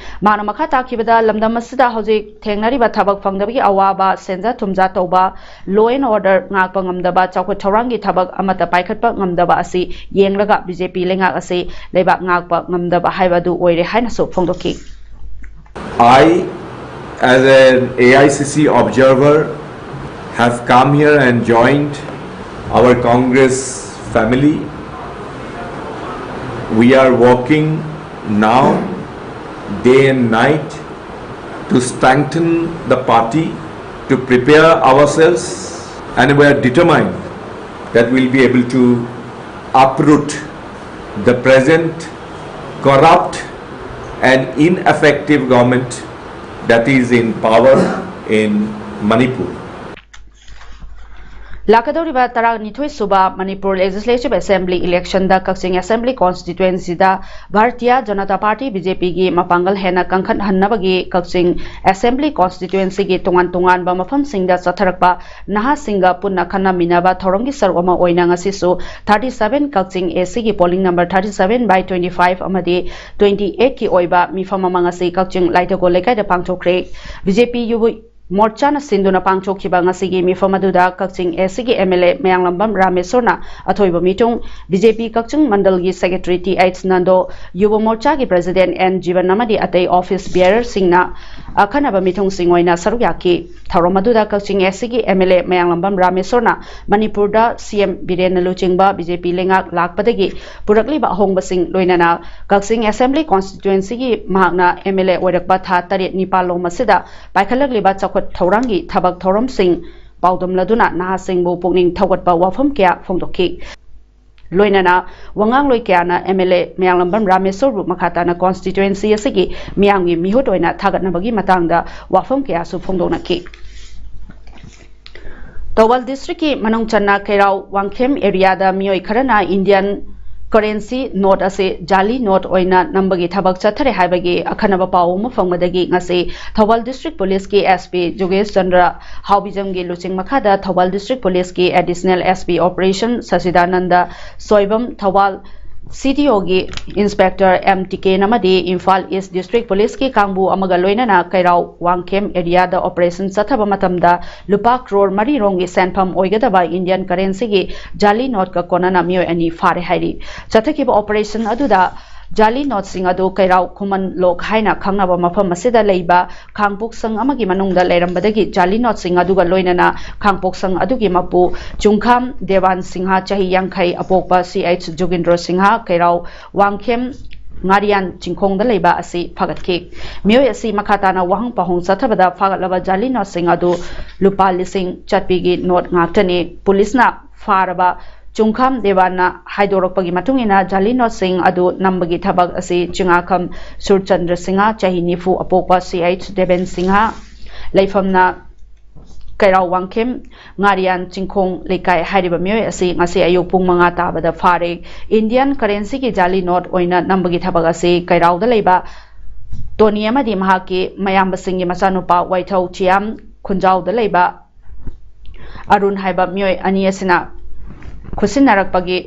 ꯃꯍꯥꯛꯅ ꯃꯈꯥ ꯇꯥꯈꯤꯕꯗ, ꯂꯝꯗꯝ ꯑꯁꯤꯗ ꯍꯧꯖꯤꯛ ꯊꯦꯡꯅꯔꯤꯕ ꯊꯕꯛ ꯐꯪꯗꯕꯒꯤ ꯑꯋꯥꯕ, ꯁꯦꯟꯖꯥ ꯊꯨꯝꯖꯥ ꯇꯧꯕ, law and order ꯉꯥꯛꯄ ꯉꯝꯗꯕ, ꯆꯥꯎꯈꯠ ꯊꯧꯔꯥꯡꯒꯤ ꯊꯕꯛ ꯑꯃꯠꯇ ꯄꯥꯏꯈꯠꯄ ꯉꯝꯗꯕ ꯑꯁꯤ ꯌꯦꯡꯂꯒ ꯕꯤ ꯖꯦ ꯄꯤ ꯂꯩꯉꯥꯛ ꯑꯁꯤ ꯂꯩꯕꯥꯛ ꯉꯥꯛꯄ ꯉꯝꯗꯕ ꯍꯥꯏꯕ ꯑꯗꯨ ꯑꯣꯏꯔꯦ ꯍꯥꯏꯅꯁꯨ ꯐꯣꯡꯗꯣꯛꯈꯤ꯫ I, as an A I C C observer, have come here and joined our Congress family. We are working now, day and night, to strengthen the party, to prepare ourselves, and we are determined that we'll be able to uproot the present corrupt and ineffective government that is in power in Manipur. ꯂꯥꯛꯀꯗꯧꯔꯤꯕ ꯇꯔꯥꯅꯤꯊꯣꯏ ꯁꯨꯕ Manipur legislative assembly ꯏꯂꯦꯛꯁꯟꯗ Kakching assembly ꯀꯣꯟꯁꯇꯤꯇ꯭ꯋꯦꯟꯁꯤꯗ Bharatiya Janata party, B J ꯄꯤꯒꯤ ꯃꯄꯥꯡꯒꯜ ꯍꯦꯟꯅ ꯀꯟꯈꯠꯍꯟꯅꯕꯒꯤ ꯀꯛꯆꯤꯡ assembly ꯀꯣꯟꯁꯇꯤꯇ꯭ꯋꯦꯟꯁꯤꯒꯤ ꯇꯣꯉꯥꯟ ꯇꯣꯉꯥꯟꯕ ꯃꯐꯝꯁꯤꯡꯗ ꯆꯠꯊꯔꯛꯄ ꯅꯍꯥꯁꯤꯡꯒ ꯄꯨꯟꯅ ꯈꯟꯅꯃꯤꯟꯅꯕ ꯊꯧꯔꯝꯒꯤ ꯁꯔꯨꯛ ꯑꯃ ꯑꯣꯏꯅ ꯉꯁꯤꯁꯨ thirty seven ꯀꯛꯆꯤꯡ ꯑꯦ ꯁꯤꯒꯤ polling number thirty seven by twenty five ꯑꯃꯗꯤ twenty eight ꯀꯤ ꯑꯣꯏꯕ ꯃꯤꯐꯝ ꯑꯃ ꯉꯁꯤ ꯀꯛꯆꯤꯡ ꯂꯥꯏꯊꯒꯣꯜ ꯂꯩꯀꯥꯏꯗ ꯄꯥꯡꯊꯣꯛꯈ꯭ꯔꯦ꯫ ꯕꯤ ꯖꯦ ꯄꯤ ꯌꯨꯕ ꯃꯣꯔꯆꯥꯅ ꯁꯤꯟꯗꯨꯅ ꯄꯥꯡꯊꯣꯛꯈꯤꯕ ꯉꯁꯤꯒꯤ ꯃꯤꯐꯝ ꯑꯗꯨꯗ ꯀꯛꯆꯤꯡ ꯑꯦ ꯁꯤꯒꯤ ꯑꯦꯝ ꯑꯦꯜ ꯑꯦ ꯃꯌꯥꯡꯂꯝꯕꯝ ꯔꯥꯃꯦꯁꯣꯔꯅ ꯑꯊꯣꯏꯕ ꯃꯤꯊꯨꯡ, ꯕꯤ ꯖꯦ ꯄꯤ ꯀꯛꯆꯤꯡ ꯃꯟꯗꯜꯒꯤ ꯁꯦꯀ꯭ꯔꯦꯇꯔꯤ ꯇꯤ ꯑꯩꯆ ꯅꯟꯗꯣ, ꯌꯨꯕ ꯃꯣꯔꯆꯥꯒꯤ ꯄ꯭ꯔꯦꯁꯤꯗꯦꯟꯠ ꯑꯦꯟ ꯖꯤꯕꯟ ꯑꯃꯗꯤ ꯑꯇꯩ ꯑꯣꯐꯤꯁ ꯕꯤꯌꯔꯁꯤꯡꯅ ꯑꯈꯟꯅꯕ ꯃꯤꯊꯨꯡꯁꯤꯡ ꯑꯣꯏꯅ ꯁꯔꯨꯛ ꯌꯥꯈꯤ꯫ ꯊꯧꯔꯝ ꯑꯗꯨꯗ ꯀꯛꯆꯤꯡ ꯑꯦ ꯁꯤꯒꯤ ꯑꯦꯝ ꯑꯦꯜ ꯑꯦ ꯃꯌꯥꯡꯂꯝꯕꯝ ꯔꯥꯃꯦꯁꯣꯔꯅ ꯃꯅꯤꯄꯨꯔꯗ ꯁꯤ ꯑꯦꯝ ꯕꯤꯔꯦꯟꯅ ꯂꯨꯆꯤꯡꯕ ꯕꯤ ꯖꯦ ꯄꯤ ꯂꯩꯉꯥꯛ ꯂꯥꯛꯄꯗꯒꯤ ꯄꯨꯔꯛꯂꯤꯕ ꯑꯍꯣꯡꯕꯁꯤꯡ, ꯂꯣꯏꯅꯅ ꯀꯛꯆꯤꯡ ꯑꯦꯁꯦꯝꯕ꯭ꯂꯤ ꯀꯣꯟꯁꯇꯤꯇ꯭ꯋꯦꯟꯁꯤꯒꯤ ꯃꯍꯥꯛꯅ ꯑꯦꯝ ꯑꯦꯜ ꯑꯦ ꯑꯣꯏꯔꯛꯄ ꯊꯥ ꯇꯔꯦꯠ ꯅꯤꯄꯥꯜꯂꯣꯝ ꯑꯁꯤꯗ ꯄꯥꯏꯈꯠꯂꯛꯂꯤꯕ ꯆꯥꯎꯈꯠ ꯊꯧꯔꯥꯡꯒꯤ ꯊꯕꯛ ꯊꯧꯔꯝꯁꯤꯡ ꯄꯥꯎꯗꯝꯂꯗꯨꯅ ꯅꯍꯥꯁꯤꯡꯕꯨ ꯄꯨꯛꯅꯤꯡ ꯊꯧꯒꯠꯄ ꯋꯥꯐꯝ ꯀꯌꯥ ꯐꯣꯡꯗꯣꯛꯈꯤ꯫ ꯂꯣꯏꯅꯅ ꯋꯥꯉꯥꯡꯂꯣꯏ ꯀꯌꯥꯅ ꯑꯦꯝ ꯑꯦꯜ ꯑꯦ ꯃꯌꯥꯡꯂꯝꯕꯝ ꯔꯥꯃꯦꯁꯣꯔꯕꯨ ꯃꯈꯥ ꯇꯥꯅ ꯀꯣꯟꯁꯇꯤꯇ꯭ꯋꯦꯟꯁꯤ ꯑꯁꯤꯒꯤ ꯃꯤꯌꯥꯝꯒꯤ ꯃꯤꯍꯨꯠ ꯑꯣꯏꯅ ꯊꯥꯒꯠꯅꯕꯒꯤ ꯃꯇꯥꯡꯗ ꯋꯥꯐꯝ ꯀꯌꯥꯁꯨ ꯐꯣꯡꯗꯣꯛꯅꯈꯤ꯫ ꯊꯧꯕꯥꯜ ꯗꯤꯁꯇ꯭ꯔꯤꯛꯀꯤ ꯃꯅꯨꯡ ꯆꯟꯅ ꯀꯩꯔꯥꯎ ꯋꯥꯡꯈꯦꯝ ꯑꯦꯔꯤꯌꯥꯗ ꯃꯤꯑꯣꯏ ꯈꯔꯅ ꯏꯟꯗꯤꯌꯟ ꯀꯔꯦꯟꯁꯤ ꯅꯣꯠ ꯑꯁꯤ ꯖꯥꯂꯤ ꯅꯣꯠ ꯑꯣꯏꯅ ꯅꯝꯕꯒꯤ ꯊꯕꯛ ꯆꯠꯊꯔꯦ ꯍꯥꯏꯕꯒꯤ ꯑꯈꯟꯅꯕ ꯄꯥꯎ ꯑꯃ ꯐꯪꯕꯗꯒꯤ ꯉꯁꯤ ꯊꯧꯕꯥꯜ ꯗꯤꯁꯇ꯭ꯔꯤꯛ ꯄꯨꯂꯤꯁꯀꯤ ꯑꯦꯁ ꯄꯤ ꯖꯨꯒꯦꯁ ꯆꯟꯗ꯭ꯔ ꯍꯥꯎꯕꯤꯖꯝꯒꯤ ꯂꯨꯆꯤꯡ ꯃꯈꯥꯗ ꯊꯧꯕꯥꯜ ꯗꯤꯁꯇ꯭ꯔꯤꯛ ꯄꯨꯂꯤꯁꯀꯤ additional S P operation Sachidananda Soibam, Thoubal C D ꯑꯣꯒꯤ ꯏꯟꯁꯄꯦꯛꯇꯔ ꯑꯦꯝ ꯇꯤꯀꯦꯟ ꯑꯃꯗꯤ ꯏꯝꯐꯥꯜ ꯏꯁ ꯗꯤꯁꯇ꯭ꯔꯤꯛ ꯄꯨꯂꯤꯁꯀꯤ ꯀꯥꯡꯕꯨ ꯑꯃꯒ ꯂꯣꯏꯅꯅ ꯀꯩꯔꯥꯎ ꯋꯥꯡꯈꯦꯝ ꯑꯦꯔꯤꯌꯥꯗ ꯑꯣꯄꯔꯦꯁꯟ ꯆꯠꯊꯕ ꯃꯇꯝꯗ ꯂꯨꯄꯥ ꯀ꯭ꯔꯣꯔ ꯃꯔꯤ ꯔꯣꯝꯒꯤ ꯁꯦꯟꯐꯝ ꯑꯣꯏꯒꯗꯕ ꯏꯟꯗꯤꯌꯟ ꯀꯔꯦꯟꯁꯤꯒꯤ ꯖꯥꯂꯤ ꯅꯣꯠꯀ ꯀꯣꯟꯅꯅ ꯃꯤꯑꯣꯏ ꯑꯅꯤ ꯐꯥꯔꯦ ꯍꯥꯏꯔꯤ꯫ ꯆꯠꯊꯈꯤꯕ ꯑꯣꯄꯔꯦꯁꯟ ꯑꯗꯨꯗ ꯖꯥꯂꯤ ꯅꯣꯠꯁꯤꯡ ꯑꯗꯨ ꯀꯩꯔꯥꯎ ꯈꯨꯃꯟ ꯂꯣꯛ ꯍꯥꯏꯅ ꯈꯪꯅꯕ ꯃꯐꯝ ꯑꯁꯤꯗ ꯂꯩꯕ ꯈꯥꯡꯄꯣꯛꯁꯪ ꯑꯃꯒꯤ ꯃꯅꯨꯡꯗ ꯂꯩꯔꯝꯕꯗꯒꯤ ꯖꯥꯂꯤ ꯅꯣꯠꯁꯤꯡ ꯑꯗꯨꯒ ꯂꯣꯏꯅꯅ ꯈꯥꯡꯄꯣꯛꯁꯪ ꯑꯗꯨꯒꯤ ꯃꯄꯨ ꯆꯨꯡꯈꯥꯝ ꯗꯦꯋꯥꯟ ꯁꯤꯡꯍ, ꯆꯍꯤ ꯌꯥꯡꯈꯩ, ꯑꯄꯣꯛꯄ ꯁꯤ ꯑꯩꯆ ꯖꯨꯒꯤꯟꯗ꯭ꯔꯣ ꯁꯤꯡꯍ, ꯀꯩꯔꯥꯎ ꯋꯥꯡꯈꯦꯝ ꯉꯥꯔꯤꯌꯥꯟ ꯆꯤꯡꯈꯣꯡꯗ ꯂꯩꯕ ꯑꯁꯤ ꯐꯒꯠꯈꯤ꯫ ꯃꯤꯑꯣꯏ ꯑꯁꯤ ꯃꯈꯥ ꯇꯥꯅ ꯋꯥꯍꯪ ꯄꯥꯎꯍꯪ ꯆꯠꯊꯕꯗ ꯐꯥꯒꯠꯂꯕ ꯖꯥꯂꯤ ꯅꯣꯠꯁꯤꯡ ꯑꯗꯨ ꯂꯨꯄꯥ ꯂꯤꯁꯤꯡ ꯆꯠꯄꯤꯒꯤ ꯅꯣꯠ ꯉꯥꯛꯇꯅꯤ꯫ ꯄꯨꯂꯤꯁꯅ ꯐꯥꯔꯕ ꯆꯨꯡꯈꯥꯝ ꯗꯦꯋꯥꯟꯅ ꯍꯥꯏꯗꯣꯔꯛꯄꯒꯤ ꯃꯇꯨꯡ ꯏꯟꯅ ꯖꯥꯂꯤ ꯅꯣꯠꯁꯤꯡ ꯑꯗꯨ ꯅꯝꯕꯒꯤ ꯊꯕꯛ ꯑꯁꯤ ꯆꯤꯉꯥꯈꯝ ꯁꯨꯔꯆꯟꯗ꯭ꯔ ꯁꯤꯡꯍ, ꯆꯍꯤ ꯅꯤꯐꯨ, ꯑꯄꯣꯛꯄ ꯁꯤ ꯑꯩꯆ ꯗꯦꯕꯦꯟ ꯁꯤꯡꯍ, ꯂꯩꯐꯝꯅ ꯀꯩꯔꯥꯎ ꯋꯥꯡꯈꯦꯝ ꯉꯥꯔꯤꯌꯥꯟ ꯆꯤꯡꯈꯣꯡ ꯂꯩꯀꯥꯏ ꯍꯥꯏꯔꯤꯕ ꯃꯤꯑꯣꯏ ꯑꯁꯤ ꯉꯁꯤ ꯑꯌꯨꯛ ꯄꯨꯡ ꯃꯉꯥ ꯇꯥꯕꯗ ꯐꯥꯔꯦ꯫ Indian currencyꯒꯤ ꯖꯥꯂꯤ ꯅꯣꯠ ꯑꯣꯏꯅ ꯅꯝꯕꯒꯤ ꯊꯕꯛ ꯑꯁꯤ ꯀꯩꯔꯥꯎꯗ ꯂꯩꯕ ꯇꯣꯅꯤ ꯑꯃꯗꯤ ꯃꯍꯥꯛꯀꯤ ꯃꯌꯥꯝꯕꯁꯤꯡꯒꯤ ꯃꯆꯥꯅꯨꯄꯥ ꯋꯥꯏꯊꯧ ꯆꯤꯌꯥꯝ ꯈꯨꯟꯖꯥꯎꯗ ꯂꯩꯕ ꯑꯔꯨꯟ ꯍꯥꯏꯕ ꯃꯤꯑꯣꯏ ꯑꯅꯤ ꯑꯁꯤꯅ ꯈꯨꯠꯁꯤꯟꯅꯔꯛꯄꯒꯤ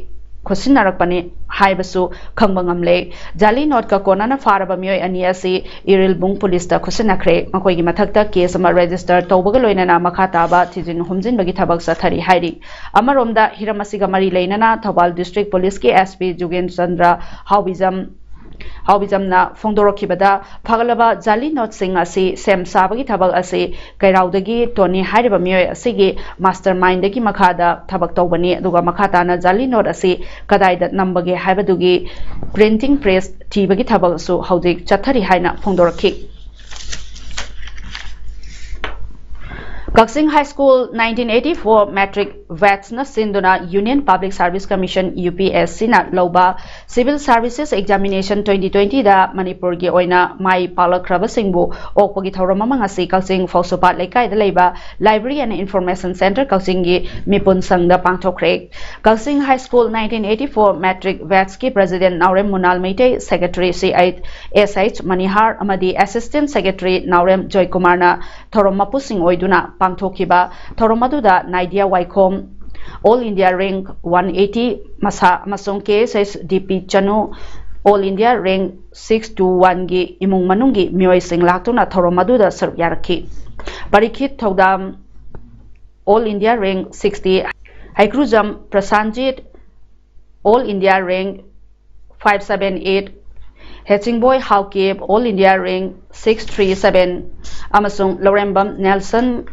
ꯈꯨꯠꯁꯤꯟꯅꯔꯛꯄꯅꯤ ꯍꯥꯏꯕꯁꯨ ꯈꯪꯕ ꯉꯝꯂꯦ꯫ ꯖꯥꯂꯤ ꯅꯣꯠꯀ ꯀꯣꯟꯅꯅ ꯐꯥꯔꯕ ꯃꯤꯑꯣꯏ ꯑꯅꯤ ꯑꯁꯤ ꯏꯔꯤꯜꯕꯨꯡ ꯄꯨꯂꯤꯁꯇ ꯈꯨꯠꯁꯤꯟꯅꯈ꯭ꯔꯦ꯫ ꯃꯈꯣꯏꯒꯤ ꯃꯊꯛꯇ ꯀꯦꯁ ꯑꯃ ꯔꯦꯖꯤꯁꯇꯔ ꯇꯧꯕꯒ ꯂꯣꯏꯅꯅ ꯃꯈꯥ ꯇꯥꯕ ꯊꯤꯖꯤꯟ ꯍꯨꯝꯖꯤꯟꯕꯒꯤ ꯊꯕꯛ ꯆꯠꯊꯔꯤ ꯍꯥꯏꯔꯤ꯫ ꯑꯃꯔꯣꯝꯗ ꯍꯤꯔꯝ ꯑꯁꯤꯒ ꯃꯔꯤ ꯂꯩꯅꯅ ꯊꯧꯕꯥꯜ ꯗꯤꯁꯇ꯭ꯔꯤꯛ ꯄꯨꯂꯤꯁꯀꯤ SP ꯖꯨꯒꯦꯟ ꯆꯟꯗ꯭ꯔ ꯍꯥꯎꯕꯤꯖꯝ ꯍꯥꯎꯕꯤꯖꯝꯅ ꯐꯣꯡꯗꯣꯔꯛꯈꯤꯕꯗ, ꯐꯒꯠꯂꯕ ꯖꯥꯂꯤ ꯅꯣꯠꯁꯤꯡ ꯑꯁꯤ ꯁꯦꯝ ꯁꯥꯕꯒꯤ ꯊꯕꯛ ꯑꯁꯤ ꯀꯩꯔꯥꯎꯗꯒꯤ ꯇꯣꯅꯤ ꯍꯥꯏꯔꯤꯕ ꯃꯤꯑꯣꯏ ꯑꯁꯤꯒꯤ ꯃꯥꯁꯇꯔ ꯃꯥꯏꯟꯗꯒꯤ ꯃꯈꯥꯗ ꯊꯕꯛ ꯇꯧꯕꯅꯤ, ꯑꯗꯨꯒ ꯃꯈꯥ ꯇꯥꯅ ꯖꯥꯂꯤ ꯅꯣꯠ ꯑꯁꯤ ꯀꯗꯥꯏꯗ ꯅꯝꯕꯒꯦ ꯍꯥꯏꯕꯗꯨꯒꯤ ꯄ꯭ꯔꯤꯟꯇꯤꯡ ꯄ꯭ꯔꯦꯁ ꯊꯤꯕꯒꯤ ꯊꯕꯛꯁꯨ ꯍꯧꯖꯤꯛ ꯆꯠꯊꯔꯤ ꯍꯥꯏꯅ ꯐꯣꯡꯗꯣꯔꯛꯈꯤ꯫ Kakching high school nineteen eighty-four matric batchꯅ ꯁꯤꯟꯗꯨꯅ Union Public Service Commission, UPSCꯅ ꯂꯧꯕ Civil Services Examination twenty twentyꯗ ꯃꯅꯤꯄꯨꯔꯒꯤ ꯑꯣꯏꯅ ꯃꯥꯏ ꯄꯥꯛꯂꯛꯈ꯭ꯔꯕꯁꯤꯡꯕꯨ ꯑꯣꯛꯄꯒꯤ ꯊꯧꯔꯝ ꯑꯃ ꯉꯁꯤ ꯀꯛꯆꯤꯡ ꯐꯧꯁꯨꯄꯥꯠ ꯂꯩꯀꯥꯏꯗ ꯂꯩꯕ Library and Information Centre ꯀꯛꯆꯤꯡꯒꯤ ꯃꯤꯄꯨꯟ ꯁꯪꯗ ꯄꯥꯡꯊꯣꯛꯈ꯭ꯔꯦ꯫ Kakching high school nineteen eighty-four matric batchꯀꯤ President Naorem Munal Meitei, Secretary C H S H Manihar ꯑꯃꯗꯤ Assistant Secretary ꯅꯥꯎꯔꯦꯝ ꯖꯣꯏꯀꯨꯃꯥꯔꯅ ꯊꯧꯔꯝ ꯃꯄꯨꯁꯤꯡ ꯑꯣꯏꯗꯨꯅ ꯄꯥꯡꯊꯣꯛꯈꯤꯕ ꯊꯧꯔꯝ ꯑꯗꯨꯗ ꯅꯥꯏꯗꯤꯌꯥ ꯋꯥꯏꯈꯣꯝ, All India Rank one eighty ꯃꯁꯥ ꯑꯃꯁꯨꯡ KSH DP ꯆꯅꯨ, All India Rank six two oneꯒꯤ ꯏꯃꯨꯡ ꯃꯅꯨꯡꯒꯤ ꯃꯤꯑꯣꯏꯁꯤꯡ ꯂꯥꯛꯇꯨꯅ ꯊꯧꯔꯝ ꯑꯗꯨꯗ ꯁꯔꯨꯛ ꯌꯥꯔꯛꯈꯤ꯫ ꯄꯔꯤꯈꯤꯠ ꯊꯧꯗꯥꯝ, All India Rank sixty, ꯍꯩꯀ꯭ꯔꯨꯖꯝ ꯄ꯭ꯔꯁꯥꯟꯖꯤꯠ, All India Rank five seven eight, ꯍꯦꯆꯤꯡꯕꯣꯏ Haokip, All India Rank six three seven, ꯑꯃꯁꯨꯡ Lourembam Nelson,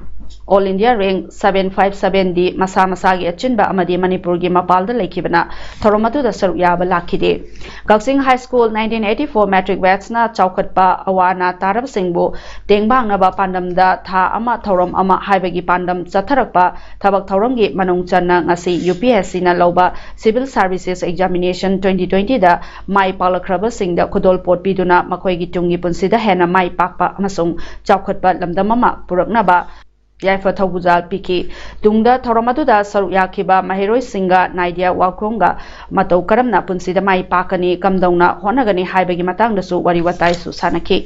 All India Rank seven five sevenꯗꯤ ꯃꯁꯥ ꯃꯁꯥꯒꯤ ꯑꯆꯤꯟꯕ ꯑꯃꯗꯤ ꯃꯅꯤꯄꯨꯔꯒꯤ ꯃꯄꯥꯜꯗ ꯂꯩꯈꯤꯕꯅ ꯊꯧꯔꯝ ꯑꯗꯨꯗ ꯁꯔꯨꯛ ꯌꯥꯕ ꯂꯥꯛꯈꯤꯗꯦ꯫ Kakching high school nineteen eighty-four matric batchꯅ ꯆꯥꯎꯈꯠꯄ ꯑꯋꯥ ꯑꯅꯥ ꯇꯥꯔꯕꯁꯤꯡꯕꯨ ꯇꯦꯡꯕꯥꯡꯅꯕ ꯄꯥꯟꯗꯝꯗ ꯊꯥ ꯑꯃ ꯊꯧꯔꯝ ꯑꯃ ꯍꯥꯏꯕꯒꯤ ꯄꯥꯟꯗꯝ ꯆꯠꯊꯔꯛꯄ ꯊꯕꯛ ꯊꯧꯔꯝꯒꯤ ꯃꯅꯨꯡ ꯆꯟꯅ ꯉꯁꯤ UPSCꯅ ꯂꯧꯕ Civil Services Examination twenty twentyꯗ ꯃꯥꯏ ꯄꯥꯛꯂꯛꯈ꯭ꯔꯕꯁꯤꯡꯗ ꯈꯨꯗꯣꯜꯄꯣꯠ ꯄꯤꯗꯨꯅ ꯃꯈꯣꯏꯒꯤ ꯇꯨꯡꯒꯤ ꯄꯨꯟꯁꯤꯗ ꯍꯦꯟꯅ ꯃꯥꯏ ꯄꯥꯛꯄ ꯑꯃꯁꯨꯡ ꯆꯥꯎꯈꯠꯄ ꯂꯝꯗꯝ ꯑꯃ ꯄꯨꯔꯛꯅꯕ ꯌꯥꯏꯐ ꯊꯧꯕꯨꯖꯥꯜ ꯄꯤꯈꯤ꯫ ꯇꯨꯡꯗ ꯊꯧꯔꯝ ꯑꯗꯨꯗ ꯁꯔꯨꯛ ꯌꯥꯈꯤꯕ ꯃꯍꯩꯔꯣꯏꯁꯤꯡꯒ ꯅꯥꯏꯗꯤꯌꯥ ꯋꯥꯈꯣꯡꯒ ꯃꯇꯧ ꯀꯔꯝꯅ ꯄꯨꯟꯁꯤꯗ ꯃꯥꯏ ꯄꯥꯛꯀꯅꯤ, ꯀꯝꯗꯧꯅ ꯍꯣꯠꯅꯒꯅꯤ ꯍꯥꯏꯕꯒꯤ ꯃꯇꯥꯡꯗꯁꯨ ꯋꯥꯔꯤ ꯋꯥꯇꯥꯏꯁꯨ ꯁꯥꯟꯅꯈꯤ꯫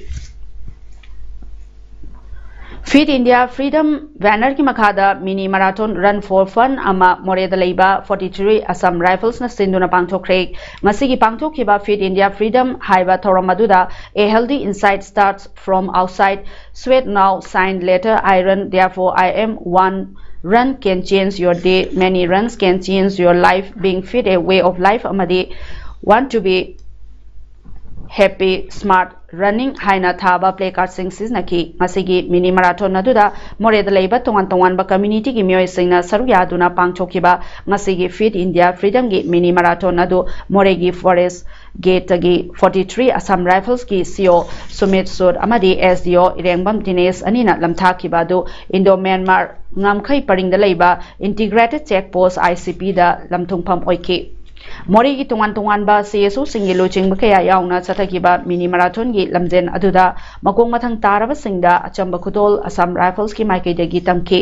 Fit India Freedom banner ꯒꯤ ꯃꯈꯥꯗ mini marathon run for fun ꯑꯃ ꯃꯣꯔꯦꯗ ꯂꯩꯕ forty three Assam Rifles ꯅ ꯁꯤꯟꯗꯨꯅ ꯄꯥꯡꯊꯣꯛꯈ꯭ꯔꯦ꯫ ꯉꯁꯤꯒꯤ ꯄꯥꯡꯊꯣꯛꯈꯤꯕ Fit India Freedom ꯍꯥꯏꯕ ꯊꯧꯔꯝ ꯑꯗꯨꯗ A healthy inside starts from outside, sweat now, sign later, I run, therefore I am, one run can change your day, many runs can change your life, being fit a way of life ꯑꯃꯗꯤ want to be happy, smart, running ꯍꯥꯏꯅ ꯊꯥꯕ placard ꯁꯤꯡ ꯁꯤꯖꯤꯟꯅꯈꯤ꯫ ꯉꯁꯤꯒꯤ mini marathon ꯑꯗꯨꯗ ꯃꯣꯔꯦꯗ ꯂꯩꯕ ꯇꯣꯉꯥꯟ ꯇꯣꯉꯥꯟꯕ community ꯒꯤ ꯃꯤꯑꯣꯏꯁꯤꯡꯅ ꯁꯔꯨꯛ ꯌꯥꯗꯨꯅ ꯄꯥꯡꯊꯣꯛꯈꯤꯕ ꯉꯁꯤꯒꯤ Fit India Freedom ꯒꯤ mini marathon ꯑꯗꯨ ꯃꯣꯔꯦꯒꯤ forest gate ꯇꯒꯤ forty three Assam Rifles ꯀꯤ C O ꯁꯨꯃꯤꯠ ꯁꯨꯗ ꯑꯃꯗꯤ S D O ꯏꯔꯦꯡꯕꯝ ꯗꯤꯅꯦꯁ ꯑꯅꯤꯅ ꯂꯝꯊꯥꯈꯤꯕ ꯑꯗꯨ Indo Myanmar ꯉꯝꯈꯩ ꯄꯔꯤꯡꯗ ꯂꯩꯕ Integrated Check Post, I C P ꯗ ꯂꯝꯊꯨꯡꯐꯝ ꯑꯣꯏꯈꯤ꯫ ꯃꯣꯔꯦꯒꯤ ꯇꯣꯉꯥꯟ ꯇꯣꯉꯥꯟꯕ C S O ꯁꯤꯡꯒꯤ ꯂꯨꯆꯤꯡꯕ ꯀꯌꯥ ꯌꯥꯎꯅ ꯆꯠꯊꯈꯤꯕ mini marathon ꯒꯤ ꯂꯝꯖꯦꯟ ꯑꯗꯨꯗ ꯃꯈꯣꯡ ꯃꯊꯪ ꯇꯥꯔꯕꯁꯤꯡꯗ ꯑꯆꯝꯕ ꯈꯨꯗꯣꯜ Assam Rifles ꯀꯤ ꯃꯥꯏꯀꯩꯗꯒꯤ ꯇꯝꯈꯤ꯫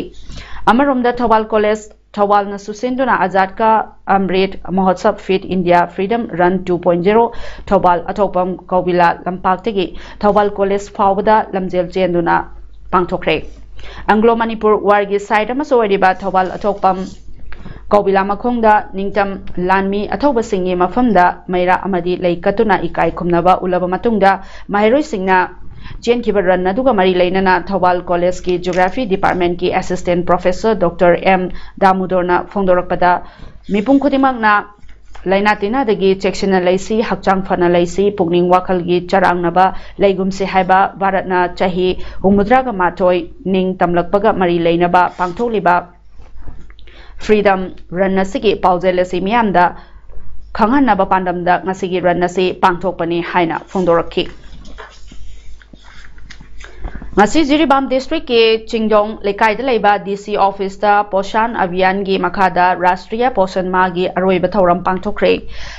ꯑꯃꯔꯣꯝꯗ ꯊꯧꯕꯥꯜ college ꯊꯧꯕꯥꯜꯅꯁꯨ ꯁꯤꯟꯗꯨꯅ ꯑꯖꯥꯗ ꯀꯥ ꯑꯃ꯭ꯔꯤꯠ ꯃꯍꯣꯠꯁꯕ Fit India Freedom Run two point zero Thoubal ꯑꯊꯣꯛꯄꯝ ꯀꯧꯕꯤꯂꯥ ꯂꯝꯄꯥꯛꯇꯒꯤ ꯊꯧꯕꯥꯜ college ꯐꯥꯎꯕꯗ ꯂꯝꯖꯦꯜ ꯆꯦꯟꯗꯨꯅ ꯄꯥꯡꯊꯣꯛꯈ꯭ꯔꯦ꯫ Anglo Manipur war ꯒꯤ site ꯑꯃꯁꯨ ꯑꯣꯏꯔꯤꯕ ꯊꯧꯕꯥꯜ ꯑꯊꯣꯛꯄꯝ ꯀꯧꯕꯤꯂꯥ ꯃꯈꯣꯡꯗ ꯅꯤꯡꯇꯝ ꯂꯥꯟꯃꯤ ꯑꯊꯧꯕꯁꯤꯡꯒꯤ ꯃꯐꯝꯗ ꯃꯩꯔꯥ ꯑꯃꯗꯤ ꯂꯩ ꯀꯠꯇꯨꯅ ꯏꯀꯥꯏ ꯈꯨꯝꯅꯕ ꯎꯠꯂꯕ ꯃꯇꯨꯡꯗ ꯃꯍꯩꯔꯣꯏꯁꯤꯡꯅ ꯆꯦꯟꯈꯤꯕ run ꯑꯗꯨꯒ ꯃꯔꯤ ꯂꯩꯅꯅ ꯊꯧꯕꯥꯜ college ꯀꯤ Geography Department ꯀꯤ Assistant Professor Doctor M ꯗꯥꯃꯨꯗꯣꯔꯅ ꯐꯣꯡꯗꯣꯔꯛꯄꯗ, ꯃꯤꯄꯨꯝ ꯈꯨꯗꯤꯡꯃꯛꯅ ꯂꯥꯏꯅꯥ ꯇꯤꯟꯅꯥꯗꯒꯤ ꯆꯦꯛꯁꯤꯟꯅ ꯂꯩꯁꯤ, ꯍꯛꯆꯥꯡ ꯐꯅ ꯂꯩꯁꯤ, ꯄꯨꯛꯅꯤꯡ ꯋꯥꯈꯜꯒꯤ ꯆꯔꯥꯡꯅꯕ ꯂꯩꯒꯨꯝꯁꯤ ꯍꯥꯏꯕ ꯚꯥꯔꯠꯅ ꯆꯍꯤ ꯍꯨꯝꯐꯨꯇꯔꯥꯒ ꯃꯥꯊꯣꯏ ꯅꯤꯡ ꯇꯝꯂꯛꯄꯒ ꯃꯔꯤ ꯂꯩꯅꯕ ꯄꯥꯡꯊꯣꯛꯂꯤꯕ Freedom Run ꯑꯁꯤꯒꯤ ꯄꯥꯎꯖꯦꯜ ꯑꯁꯤ ꯃꯤꯌꯥꯝꯗ ꯈꯪꯍꯟꯅꯕ ꯄꯥꯟꯗꯝꯗ ꯉꯁꯤꯒꯤ run ꯑꯁꯤ ꯄꯥꯡꯊꯣꯛꯄꯅꯤ ꯍꯥꯏꯅ ꯐꯣꯡꯗꯣꯔꯛꯈꯤ꯫ ꯉꯁꯤ ꯖꯤꯔꯤꯕꯥꯝ ꯗꯤꯁꯇ꯭ꯔꯤꯛꯀꯤ ꯆꯤꯡꯗꯣꯡ ꯂꯩꯀꯥꯏꯗ ꯂꯩꯕ ꯗꯤ ꯁꯤ ꯑꯣꯐꯤꯁꯇ ꯄꯣꯁꯥꯟ ꯑꯚꯤꯌꯥꯟꯒꯤ ꯃꯈꯥꯗ ꯔꯥꯁꯇ꯭ꯔꯤꯌꯥ ꯄꯣꯁꯟ ꯃꯥꯍꯒꯤ ꯑꯔꯣꯏꯕ ꯊꯧꯔꯝ ꯄꯥꯡꯊꯣꯛꯈ꯭ꯔꯦ꯫